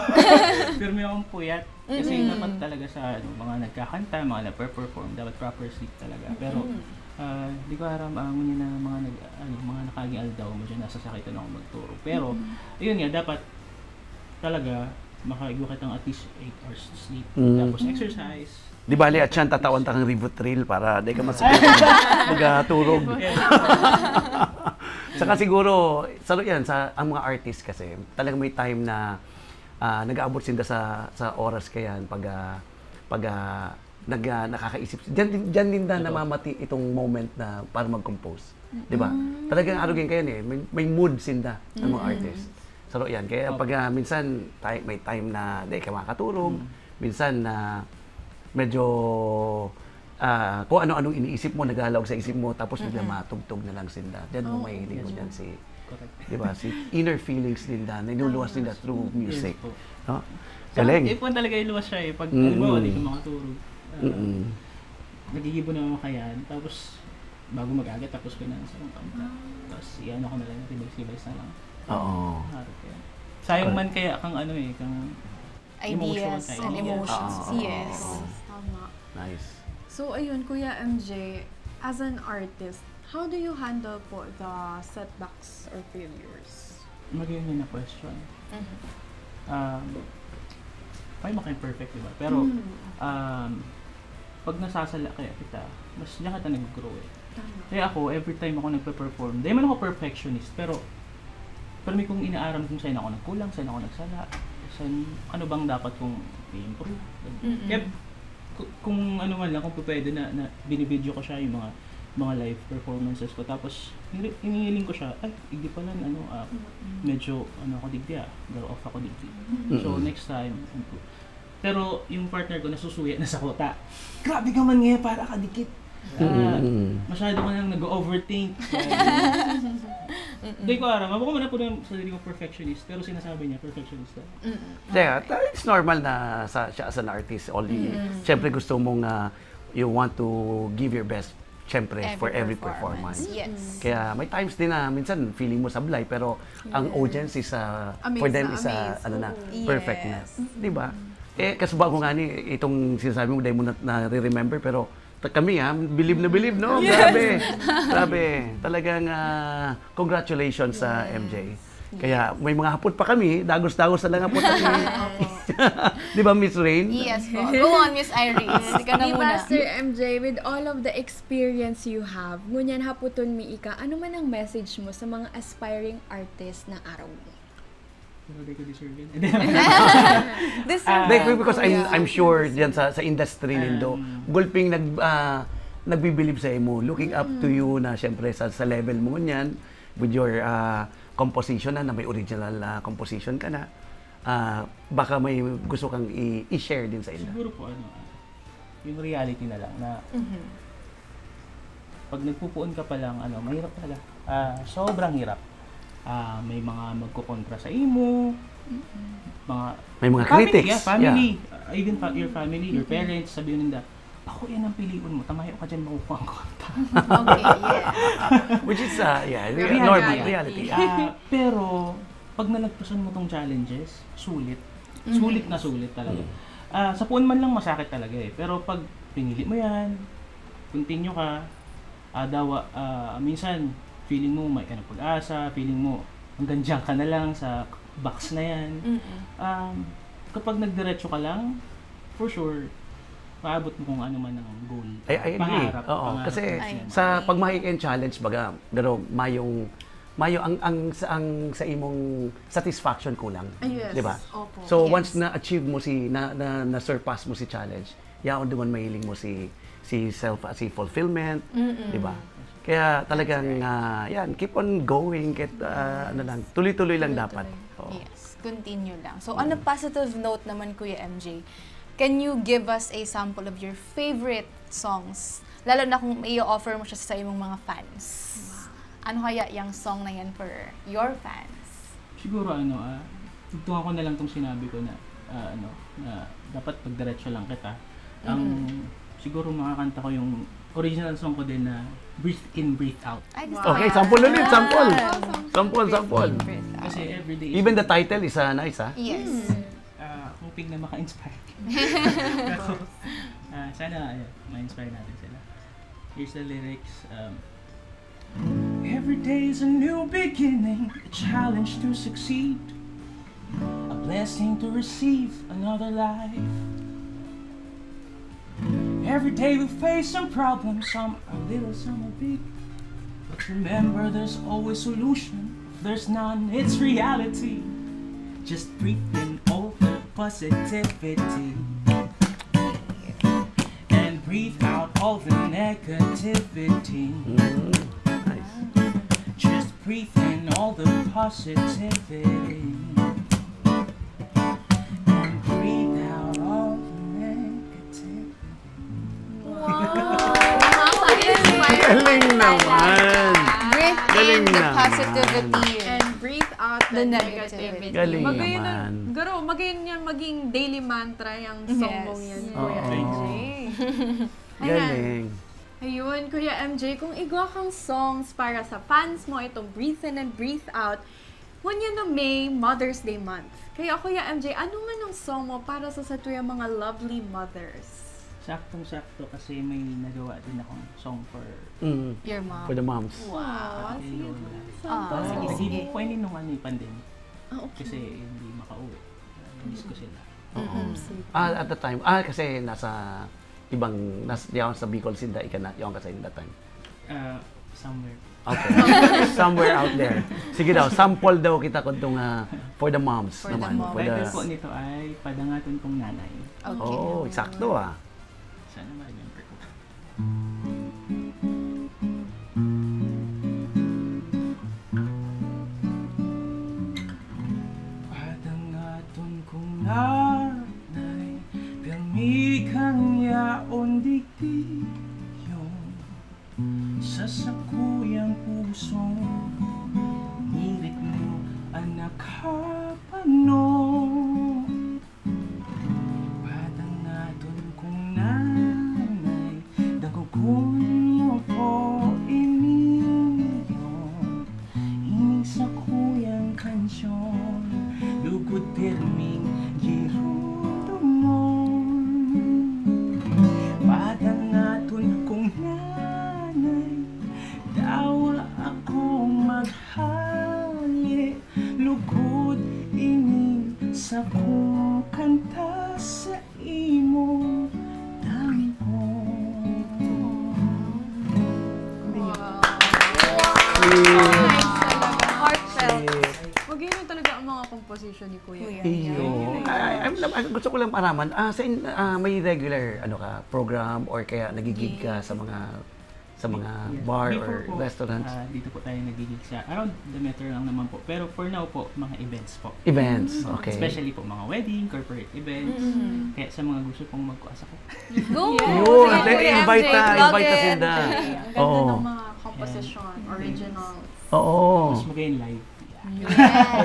Pirmi akong puyat. Kasi Mm-mm. Dapat talaga sa ano, mga nagkakanta, mga nagpe-perform, dapat proper sleep talaga. Pero Mm. ah, di ko aram ang yun na mga nag, ano, mga nakaaging aldaw, medyo nasasakitan ako magturo. Pero yun nga, dapat talaga Makaigwa kitang at least eight hours sleep. Mm. Tapos exercise. Di bali, at siyan, tatawan ta kang Rivotril para di ka masakit mag-, magatulog. Saka siguro, saro yan, sa, ang mga artist kasi, talagang may time na ah, nag-aabot sinda sa, sa oras kayan pag, ah, pag ah, nag, ah, nakakaisip. Diyan, din- diyan din na Ito. namamati itong moment na para mag-compose. Di ba? Talagang arugin kayan eh. May, may mood sinda ng mga Mm. artist. Saro yan. Kaya Opo. pag ah, minsan ti- may time na di ka makatulog, Mm. minsan na medyo ah, kung ano-anong iniisip mo, naglalaog sa isip mo, tapos bigla Mm-mm. matugtog na lang sinda. Diyan mo Oh. mahihiling mo Yes, dyan po. si, Correct. Di ba? Si inner feelings din na, niluluwas din na through music. Yes po. No? Saka, Galing. Eh, po talaga yung luwas siya eh. Pag, Mm-mm. halimbawa, di ka makatulog. Ah, Mm-mm. Nagigibo na ako kaya. Tapos, bago mag-aga, tapos ko na sa kanta. Tapos, i-ano ko na lang, revise-revise na lang. Oo. Harap yan. Sayang man kaya kang ano eh, kang Ideas emotion and kaya. emotions. Oo. Yes. Oo. Tama. Nice. So, ayun, Kuya M J, as an artist, how do you handle po the setbacks or failures? Magayon na question. Mhm. Um, tayo makaimperfect, di ba? Pero, Mm. um, pag nasasala kaya kita, mas diyan kita nag-grow eh. Tama. Kaya ako, every time ako nagpe-perform, dahil man ako perfectionist, pero pero may kong inaaram kung saan ako nagkulang, saan ako nagsala, saan, ano bang dapat kong i-improve. Mm-mm. Kaya ku- kung ano man lang, kung pwede na, na binibidyo ko siya, yung mga mga live performances ko. Tapos, hini- hinihiling ko siya, ay, hindi pala, ano, ah, medyo, ano ako digdi ah, go off ako digdi. So, Mm-mm. next time, improve. Pero yung partner ko, nasusuya na sa kota. Grabe ka man ngayon, para ka dikit. Ah, Mm-mm. masyado ka nang nag-overthink. Hindi ko aram. Ako man po ng sarili ko perfectionist, pero sinasabi niya, perfectionist daw. Mm-mm. Kaya, ta- it's normal na sa, siya as an artist, only, Mm. syempre gusto mong, ah, you want to give your best, syempre, Every for every performance. performance. Yes. Kaya may times din na minsan feeling mo sablay, pero ang Yes. audience is, ah, Amazed for them na is, ah, amazed. ano na, Oo. perfect na. Yes. Di ba? Eh, kasubago nga ni, itong sinasabi mo, dahil mo na, nare-remember, pero ta- kami ha, bilib na bilib, no? Grabe. Grabe. Talagang ah, congratulations sa M J. Kaya may mga hapot pa kami, dagos-dagos na lang hapot kami. Di ba, Miss Rain? Yes po. Go on, Miss Iris. Ika na Di muna. ba, Sir M J, with all of the experience you have, ngunyan haputon mi ika, ano man ang message mo sa mga aspiring artist na araw mo? Pero di ko deserve yun. This Ah, Hindi, because I'm, Yeah. I'm sure diyan sa, sa industry nindo, Um, gulping nag, ah, nagbibilib sa imo, looking up to you na syempre sa, sa level mo ngunyan, with your ah, composition na, na may original na composition ka na, ah, baka may gusto kang i- i-share din sa inyo. Siguro po, ano, ah, yung reality na lang na Mhm. pag nagpupuon ka pa lang, ano, mahirap talaga. Ah, sobrang hirap. Ah, may mga magkokontra sa imo, mga May mga family, critics. Yeah, family. Uh, even fa- your family, your parents, sabihin nila, "Ako yan ang piliin mo, tamayo ka dyan, makukuha ang kwarta." Okay, yeah. Which is, ah, yeah, re- Reality. normal, reality. Ah, pero, pag nalagpasan mo tong challenges, sulit. Sulit na sulit talaga. Ah, sa puon man lang masakit talaga eh. Pero pag pinili mo yan, continue ka, ah, dawa, ah, minsan, feeling mo may ka ng pag-asa, feeling mo hanggang dyan ka na lang sa box na yan. Mm-mm. Um, kapag nagdiretso ka lang, for sure, maabot mo kung ano man ang goal. I, I agree. Pangarap, Oo, pangarap kasi mo. Ay, sa okay. pag may challenge baga, pero mayong mayo ang ang sa ang sa imong satisfaction kulang. Ah, yes. Di ba? Opo. So Yes. once na achieve mo si na na, na surpass mo si challenge, yaon duman mahiling mo si si self si fulfillment, Mm-mm. di ba? Kaya talagang ah, yan, keep on going, keep, ah, ano lang, tuloy-tuloy lang dapat. Oo. Yes, continue lang. So, on a positive note naman, Kuya M J, can you give us a sample of your favorite songs? Lalo na kung i-offer mo siya sa imong mga fans. Ano kaya yung song na yan for your fans? Siguro ano, ah, tugtungan ko na lang tong sinabi ko na, ah, ano, na dapat pagdiretso lang kita. Ang, siguro makakanta ko yung original song ko din na Breathe In, Breathe Out. Ay, gusto Wow. Okay, ko. sample ulit, sample. Wow. Sample, sample. Breathe out. Kasi everyday Even the title is ah, nice, ah. Yes. Ah, hoping na maka-inspire. Pero, ah, sana, ayun, ma-inspire natin sila. Here's the lyrics. Um, Every day is a new beginning, a challenge to succeed. A Blessing to receive another life. Every day we face some problems, some are little, some are big. But remember, there's always solution. If there's none, it's reality. Just breathe in all the positivity and breathe out all the negativity. Mm, nice. Just breathe in all the positivity and breathe out all the negativity. Wow! Nakaka-inspire Galing talaga. Naman! Breathe Galing in the naman. Positivity. And breathe out the, The negativity. negativity. Galing Magayon naman. Garo, magayon yan maging daily mantra yung song Yes. mong yan, Oo. Kuya M J. Ayan. Galing. Ayun, Kuya M J, kung igwa kang songs para sa fans mo, itong Breathe In and Breathe Out, ngunyan na May, Mother's Day Month. Kaya Kuya M J, ano nga nang song mo para sa satuyang mga lovely mothers? Saktong-sakto kasi may nagawa din akong song for Mm. Your mom. For the moms. Wow, Ayun. sino? Saan Ah, po? sige, Sige. sige. Pwede nung ano yung pandemic. Ah, okay. Kasi hindi makauwi. Miss ko sila. Oo. Mm-mm. Sige. Ah, at the time, ah, kasi nasa ibang, nas, yaon sa Bicol sinda, ika na, yaon ka sa inda time. Ah, somewhere. Okay. Somewhere out there. Sige daw, sample daw kita kung itong ah, for the moms For the naman. moms. For the, Title po nito ay Padangaton Kong Nanay. Okay. oh, eksakto ah. Sana ma-remember ko. Padangaton kong nanay, pirmi kang yaon digdi yon. Sa sakuyang puso, nirit mo an nakapanon. Padangaton kong nanay, dangogkon mo po ini yon. Ining sakuyang kansyon, lugod pirming giromdomon. Padangaton kong nanay, dawa akong maghale, lugod ining sakong kanta saimo, dangog. Wow. Sweet. Nice talaga. Heartfelt. Sweet. Magayon talaga ang mga komposisyon ni Kuya. Kuya. Iyo. Ay, I'm, I'm- gusto ko lang maraman, ah, sa in, ah, may regular ano ka, program or kaya nagigig ka sa mga sa mga Yes. bar Before or po, restaurants? Ah, dito po tayo nagigig sa around the metro lang naman po. Pero for now po, mga events po. Events, okay. Especially po mga wedding, corporate events. Mm. Kaya sa mga gusto pong magkuasa ko. Go! Yun, Sige, then Kuya invite M J, na, plug invite na in. sinda. Ang ganda Oo. ng mga composition, originals. Oo. Mas magayon live. Yes.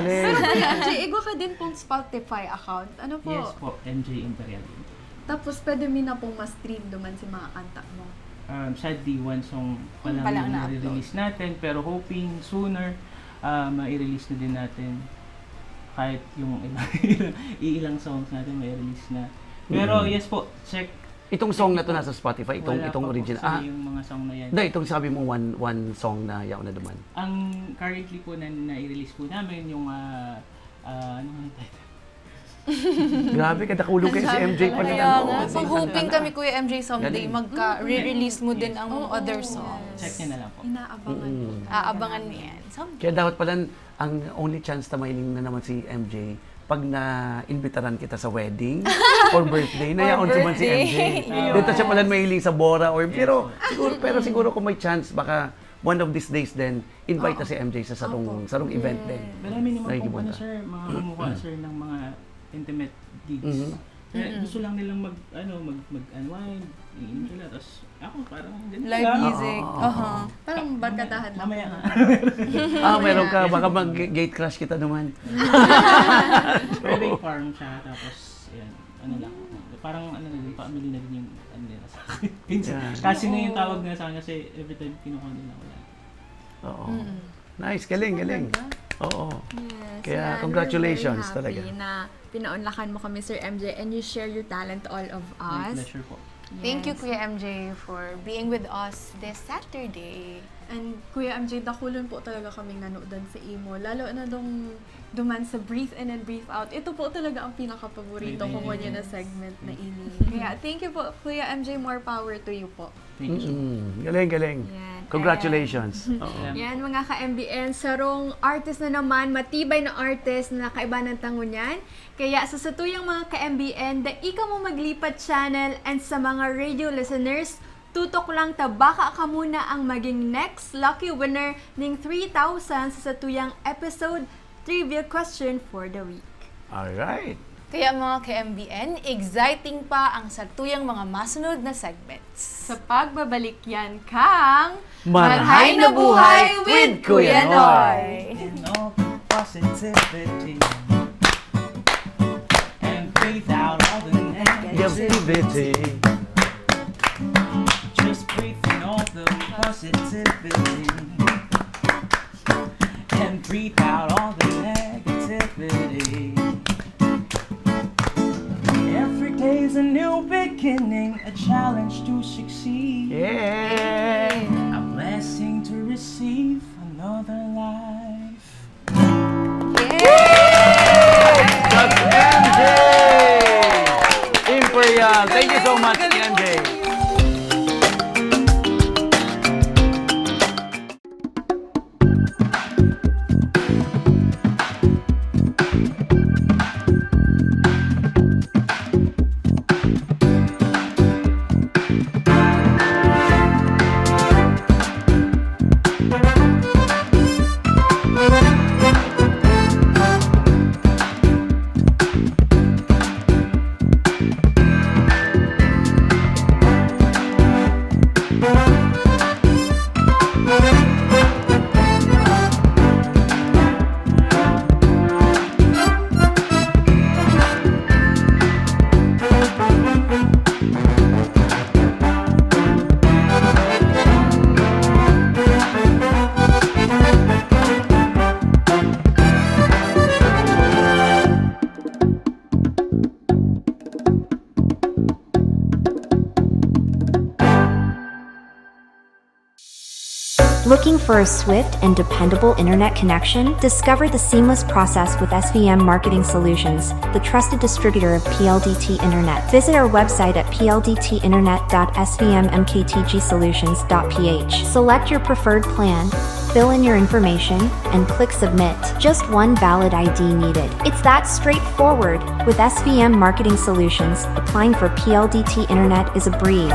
Pero Kuya M J, igwa ka din pong Spotify account. Ano po? Yes po, M J Imperial din po. Tapos pwede mi na pong ma-stream duman si mga kanta mo. Um, sadly, one song pa Yung lang pa lang yung na-upload. nare-release natin. Pero hoping sooner, ah, mai-release na din natin. Kahit yung ilang, ilang songs natin, mai-release na. Pero Mm. yes po, check. Itong song na to nasa Spotify, itong Wala itong pa po original. kasi Ah, yung mga song na yan. Hindi, itong sabi mo one one song na yaon na duman. Ang currently po na nai-release po namin yung ah, ah, ano nga yung title? Grabe, kadakulog kayo si M J pala. Kaya Oo, nga, si- mag-hoping kami, Kuya M J, someday Galing. magka-re-release mo din ang Oo. other songs. Check nyo na lang po. Inaabangan po Mm. talaga Aabangan namin. niyan. Someday. Kaya dapat pala, ang only chance na mahiling na naman si M J, pag na-imbitaran kita sa wedding or birthday, na Or yaon si man si birthday. M J. Dito siya pala mahiling sa Bora. Or, pero, siguro, pero siguro kung may chance, baka one of these days din, invite Oo. na si M J sa sarong, Opo. sarong event din. Marami naman pong Nakikipunta. ano, sir, mga kumukuha, sir, ng mga intimate gigs. Mhm. Kaya Mhm. gusto lang nilang mag, ano, mag, mag-unwind, iinom sila, tapos ako parang ganun Live lang. music. Oo, oo, Aha. Parang barkadahan lang. Mamaya po. na. Ah, meron ka, Mamaya. baka mag-gate crush kita naman. Private farm siya, tapos, yan, ano lang, parang ano na din, family na din yung ano nila sa akin. Pinsan, Yeah. kasi na yung tawag na sa akin kasi every time kinukuha nila ako lang. Oo. Mm. Nice, galing, galing. Ganda. Oo. Yes, Kaya, and we're congratulations very happy talaga. Na pinaunlakan mo kami, Sir M J, and you share your talent to all of My us. pleasure po. Thank you, Yes. Kuya M J, for being with us this Saturday. And Kuya M J, dakulon po talaga kaming nanodan sa imo. Lalo na nung duman sa breathe in and breathe out. Ito po talaga ang pinakapaborito ko Breathe in. Ngunyan na segment na ini. Kaya thank you po, Kuya M J. More power to you po. Thank you. Mm-mm. Galing, galing. Yan. Congratulations. Oo. Yan, mga ka-M B N, sarong artist na naman, matibay na artist na nakaibanan ta ngunyan. Kaya sa satuyang mga ka-M B N, dai kamo maglipat channel, and sa mga radio listeners, tutok lang ta baka kamo na ang maging next lucky winner ning three thousand sa satuyang episode trivia question for the week. Alright. Kaya, mga ka-M B N, exciting pa ang satuyang mga masunod na segments. Sa pagbabalik yan kang Marhay na buhay with Kuya Noy. In all the positivity and breathe out all the negativity. Negativity. Just breathe in all the positivity and breathe out all the negativity. Every day is a new beginning, a challenge to succeed. Yeah. A blessing to receive another life. That's M J! Imperial. Thank you so much, M J. Looking for a swift and dependable internet connection? Discover the seamless process with S V M Marketing Solutions, the trusted distributor of P L D T Internet. Visit our website at P L D T internet dot S V M M K T G solutions dot P H. Select your preferred plan, fill in your information, and click submit. Just one valid I D needed. It's that straightforward. With S V M Marketing Solutions, applying for P L D T Internet is a breeze.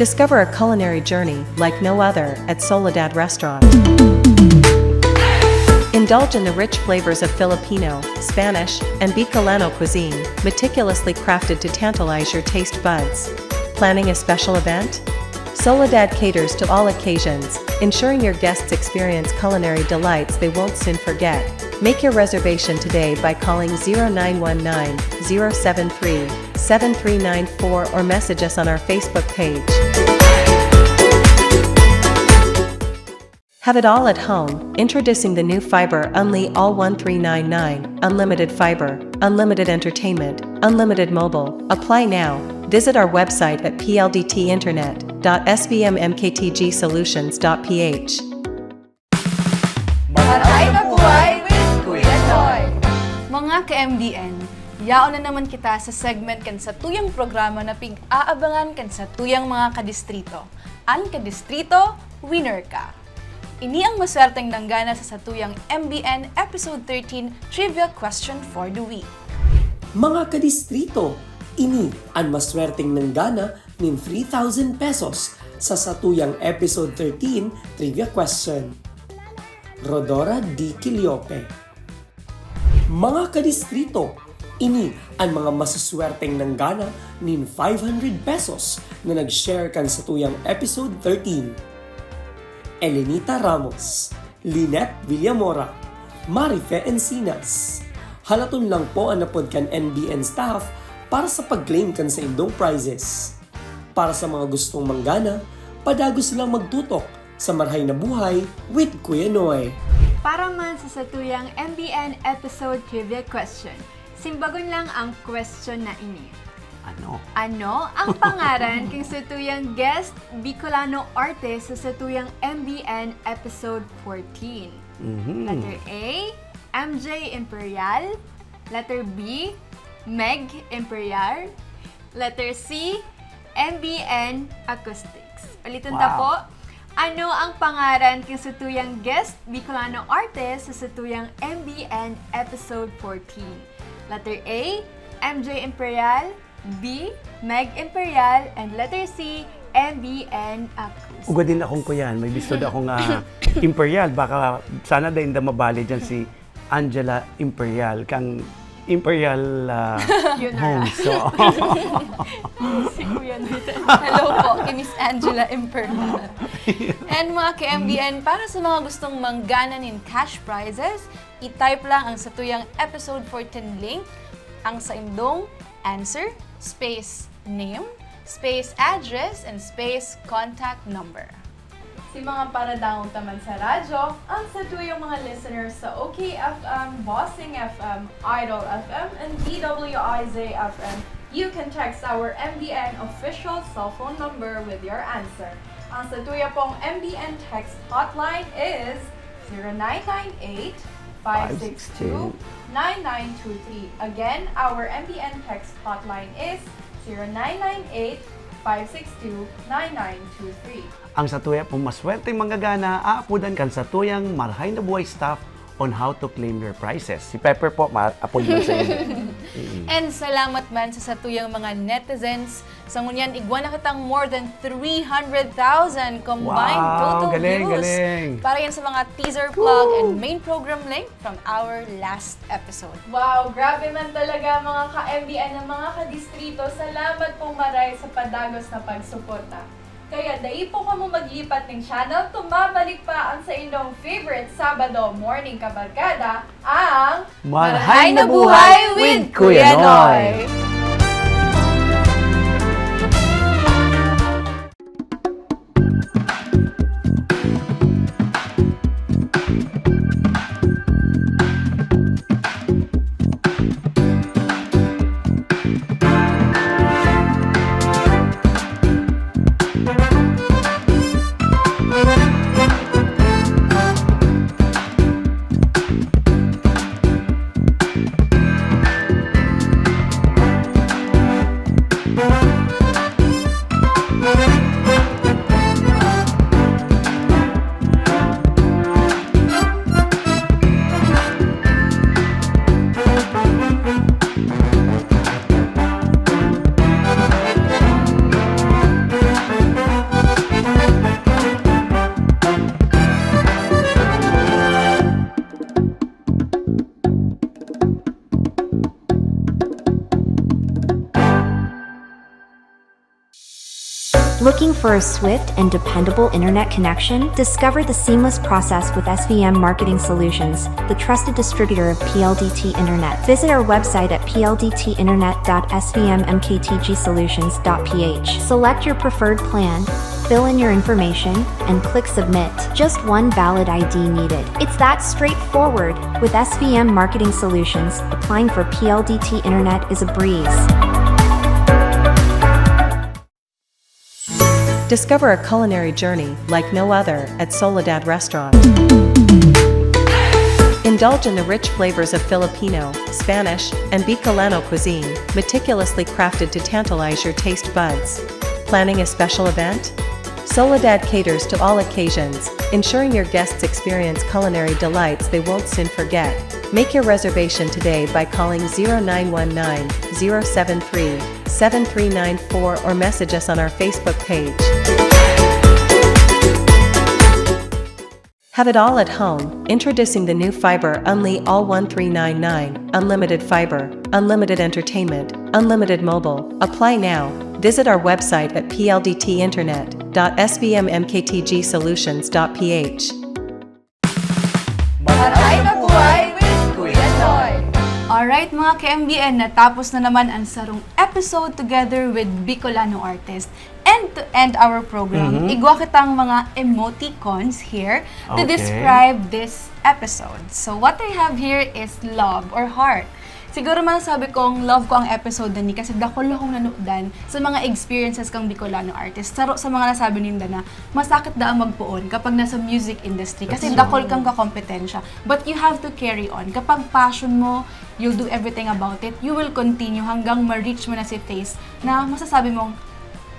Discover a culinary journey like no other at Soledad Restaurant. Indulge in the rich flavors of Filipino, Spanish, and Bicolano cuisine, meticulously crafted to tantalize your taste buds. Planning a special event? Soledad caters to all occasions, ensuring your guests experience culinary delights they won't soon forget. Make your reservation today by calling zero nine one nine, zero seven three, seven three nine four or message us on our Facebook page. Have it all at home. Introducing the new Fiber Unli All one three nine nine, unlimited fiber, unlimited entertainment, unlimited mobile. Apply now. Visit our website at P L D T internet dot S V M M K T G solutions dot P H. Maray na buhay with Kuya Noy! Mga ka-M B N, yaon na naman kita sa segment kan satuyang programa na pig-aabangan kan satuyang mga kadistrito. An Kadistrito, Winner Ka! Ini ang maswerteng nanggana sa satuyang M B N Episode thirteen Trivia Question for the Week. Mga kadistrito, ini an maswerteng nanggana nin three thousand pesos sa satuyang Episode thirteen Trivia Question. Rodora D. Quiliope. Mga kadistrito, ini an mga masuswerteng nanggana nin five hundred pesos na nag-share kan satuyang Episode thirteen. Elenita Ramos, Lynette Villamora, Marife Encinas. Halaton lang po an apod kan N B N staff para sa pag-claim kan saindong prizes. Para sa mga gustong manggana, padagos lang magtutok sa Marhay na Buhay with Kuya Noy. Para man sa satuyang M B N Episode Trivia Question, Simbagon lang ang question na ini. Ano? Ano ang pangaran king satuyang guest Bicolano artist sa satuyang M B N episode fourteen? Mhm. Letter A, M J Imperial. Letter B, Meg Imperial. Letter C, M B N Acoustics. Ulitin ta Wow. po, ano ang pangaran king satuyang guest Bicolano artist sa satuyang M B N episode fourteen? Letter A, M J Imperial. B, Meg Imperial. And letter C, M B N Acoustics. Ugad din akong kuyan. May bisto da akong ah, Imperial. Baka sana dain da mabali dyan si Angela Imperial. Kang Imperial ah, Yun na. Homes. So, Si Kuya Nathan. Hello po, kay Miss Angela Imperial. And mga ka-M B N, para sa mga gustong manggana nin cash prizes, i-type lang ang satuyang episode fourteen link, ang saindong answer, space name, space address, and space contact number. Si mga paradangog ta man sa radyo, ang satuyang mga listeners sa O K F M, Bossing F M, Idol F M, and D W I Z F M, you can text our M B N official cell phone number with your answer. Ang satuya pong M B N text hotline is zero nine nine eight, five six two, nine nine two three. Again, our M B N text hotline is zero nine nine eight, five six two, nine nine two three. Ang satuya pong maswerteng manggagana, aapodan kan satuyang Marhay na Buhay staff on how to claim your prizes. Si Pepper po, maapod mo sa inyo. And salamat man sa satuyang mga netizens. Sa ngunyan, igwa na kitang more than three hundred thousand combined Wow, total galing, views. Galing. Para yan sa mga teaser vlog and main program link from our last episode. Wow, grabe man talaga mga ka-M B N ng mga kadistrito. Salamat pong maray sa padagos na pagsuporta. Kaya dai po kamo maglipat ng channel, tumabalik pa ang sa inyong favorite Sabado morning kabarkada, ang Marhay na Buhay with Kuya Noy! Looking for a swift and dependable internet connection? Discover the seamless process with S V M Marketing Solutions, the trusted distributor of P L D T Internet. Visit our website at P L D T internet dot S V M M K T G solutions dot P H. Select your preferred plan, fill in your information, and click submit. Just one valid I D needed. It's that straightforward. With S V M Marketing Solutions, applying for P L D T Internet is a breeze. Discover a culinary journey like no other at Soledad Restaurant. Indulge in the rich flavors of Filipino, Spanish, and Bicolano cuisine, meticulously crafted to tantalize your taste buds. Planning a special event? Soledad caters to all occasions, ensuring your guests experience culinary delights they won't soon forget. Make your reservation today by calling zero nine one nine, zero seven three, seven three nine four or message us on our Facebook page. Have it all at home. Introducing the new Fiber Unli All one three nine nine, unlimited fiber, unlimited entertainment, unlimited mobile. Apply now. Visit our website at P L D T internet dot S V M M K T G solutions dot P H. Maray na buhay with Kuya Noy! Alright mga ka-M B N, natapos na naman ang sarong episode together with Bicolano artist. And to end our program, Mhm. igwa kitang mga emoticons here to Okay. describe this episode. So what I have here is love or heart. Siguro masasabi kong love ko ang episode na ni kasi dakul akong nanudan sa mga experiences kang Bicolano artist. Saro sa mga nasabi ninda na masakit daa magpoon kapag nasa music industry kasi That's dakol true. kang kakompetensya. But you have to carry on. Kapag passion mo, you'll do everything about it. You will continue hanggang ma-reach mo na si phase na masasabi mong,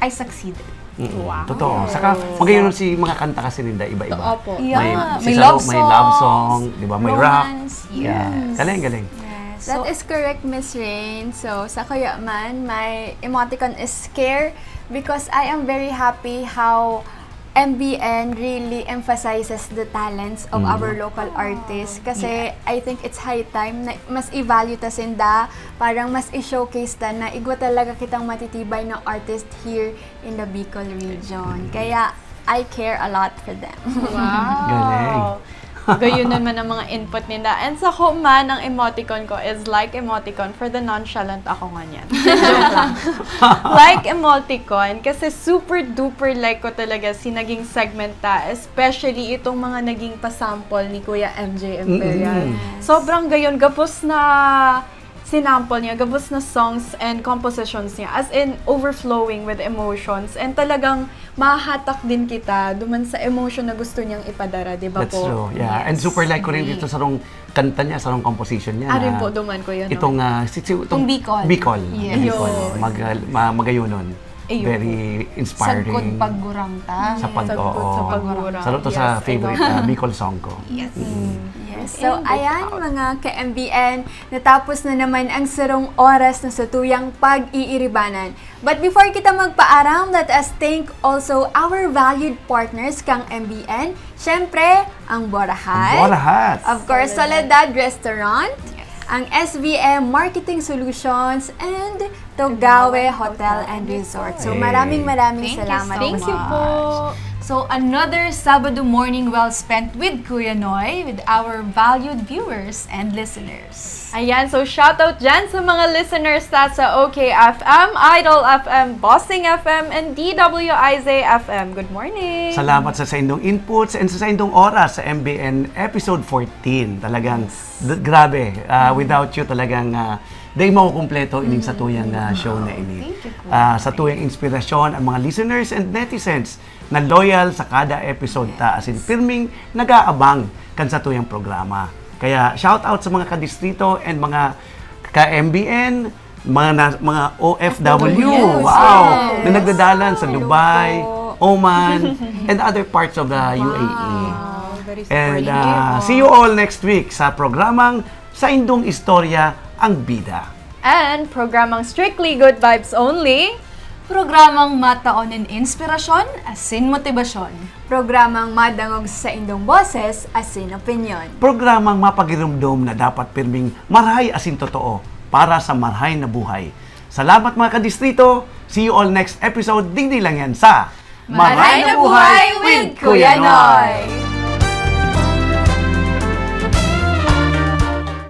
"I succeeded." Mm, Wow. Totoo. Saka, magayon si mga kanta kasi ninda, iba-iba. Opo. Yeah, May, may si love Saro, may love songs, song, di ba? May rock. romance, Yeah. yes. Galing, galing. Yes. That is correct, Miss Rain. So, sa kuya man, my emoticon is care because I am very happy how M B N really emphasizes the talents of Mm. our local artists. Kasi I think it's high time na mas i-value ta sinda, parang mas i-showcase ta na igwa talaga kitang matitibay na artist here in the Bicol region. Kaya I care a lot for them. Wow. Galing. Gayon naman ang mga input ninda. And sa ko man, ang emoticon ko is like emoticon for the nonchalant ako nganyan. Joke lang. Like emoticon, kasi super duper like ko talaga si naging segment ta, especially itong mga naging pasample ni Kuya M J Imperial. Mm-mm. Sobrang gayon, gabos na sinample niya, gabos na songs and compositions niya, as in overflowing with emotions, and talagang mahahatak din kita duman sa emotion na gusto niyang ipadara, di ba That's po? True, yeah. And Yes. Super like ko rin dito sa rong kanta niya, sa rong composition niya. Ah, rin na po, duman ko yun, no? Itong, ah, si, si, itong Itong Bicol. Bicol. Yes. Bicol. Yun. Mag, ah, ma- magayonon. Ayun. Very inspiring. Sagkod paggurang ta. Sa pag, Sagkod oo. sa paggurang. Saludo Yes, sa I favorite love ah, Bicol song ko. Yes. Yes. So, ayan, mga ka-M B N, natapos na naman ang sarong oras na satuyang pag-iiribanan. But before kita magpaaram, let us thank also our valued partners kang M B N. Siyempre, ang Borahat. Borahat. Of course, Soledad Restaurant. Ang S V M Marketing Solutions and Togawe Hotel and Resort. So, Hey. maraming maraming Thank you salamat. so Thank you much. po. So, another Sabado morning well spent with Kuya Noy, with our valued viewers and listeners. Ayan, so shoutout dyan sa mga listeners ta sa O K F M, Idol F M, Bossing F M, and D W I Z F M. Good morning! Salamat sa saindong inputs and sa saindong oras sa M B N episode fourteen. Talagang d- grabe. Ah, without you, talagang ah, di makukumpleto ining sa tuyang ah, show na ini. Thank you, Kuya. Ah, sa tuyang inspirasyon, ang mga listeners and netizens na loyal sa kada episode ta, as in, pirming nag-aabang kan sa tuyang programa. Kaya shout out sa mga kadistrito and mga ka-M B N, mga na, mga O F W, Yes, wow, yes. na nagdadalan sa Dubai, Oman, and other parts of the U A E. Wow, very And supportive. uh, see you all next week sa programang Saindong Istorya ang Bida. And programang Strictly Good Vibes Only. Programang mataon nin inspirasyon asin motibasyon. Programang madangog sa indong boses asin opinyon. Programang mapagirumdom na dapat pirming marhay asin totoo para sa marhay na buhay. Salamat, mga kadistrito. See you all next episode. Digdi lang yan sa Marhay na Buhay with Kuya Noy.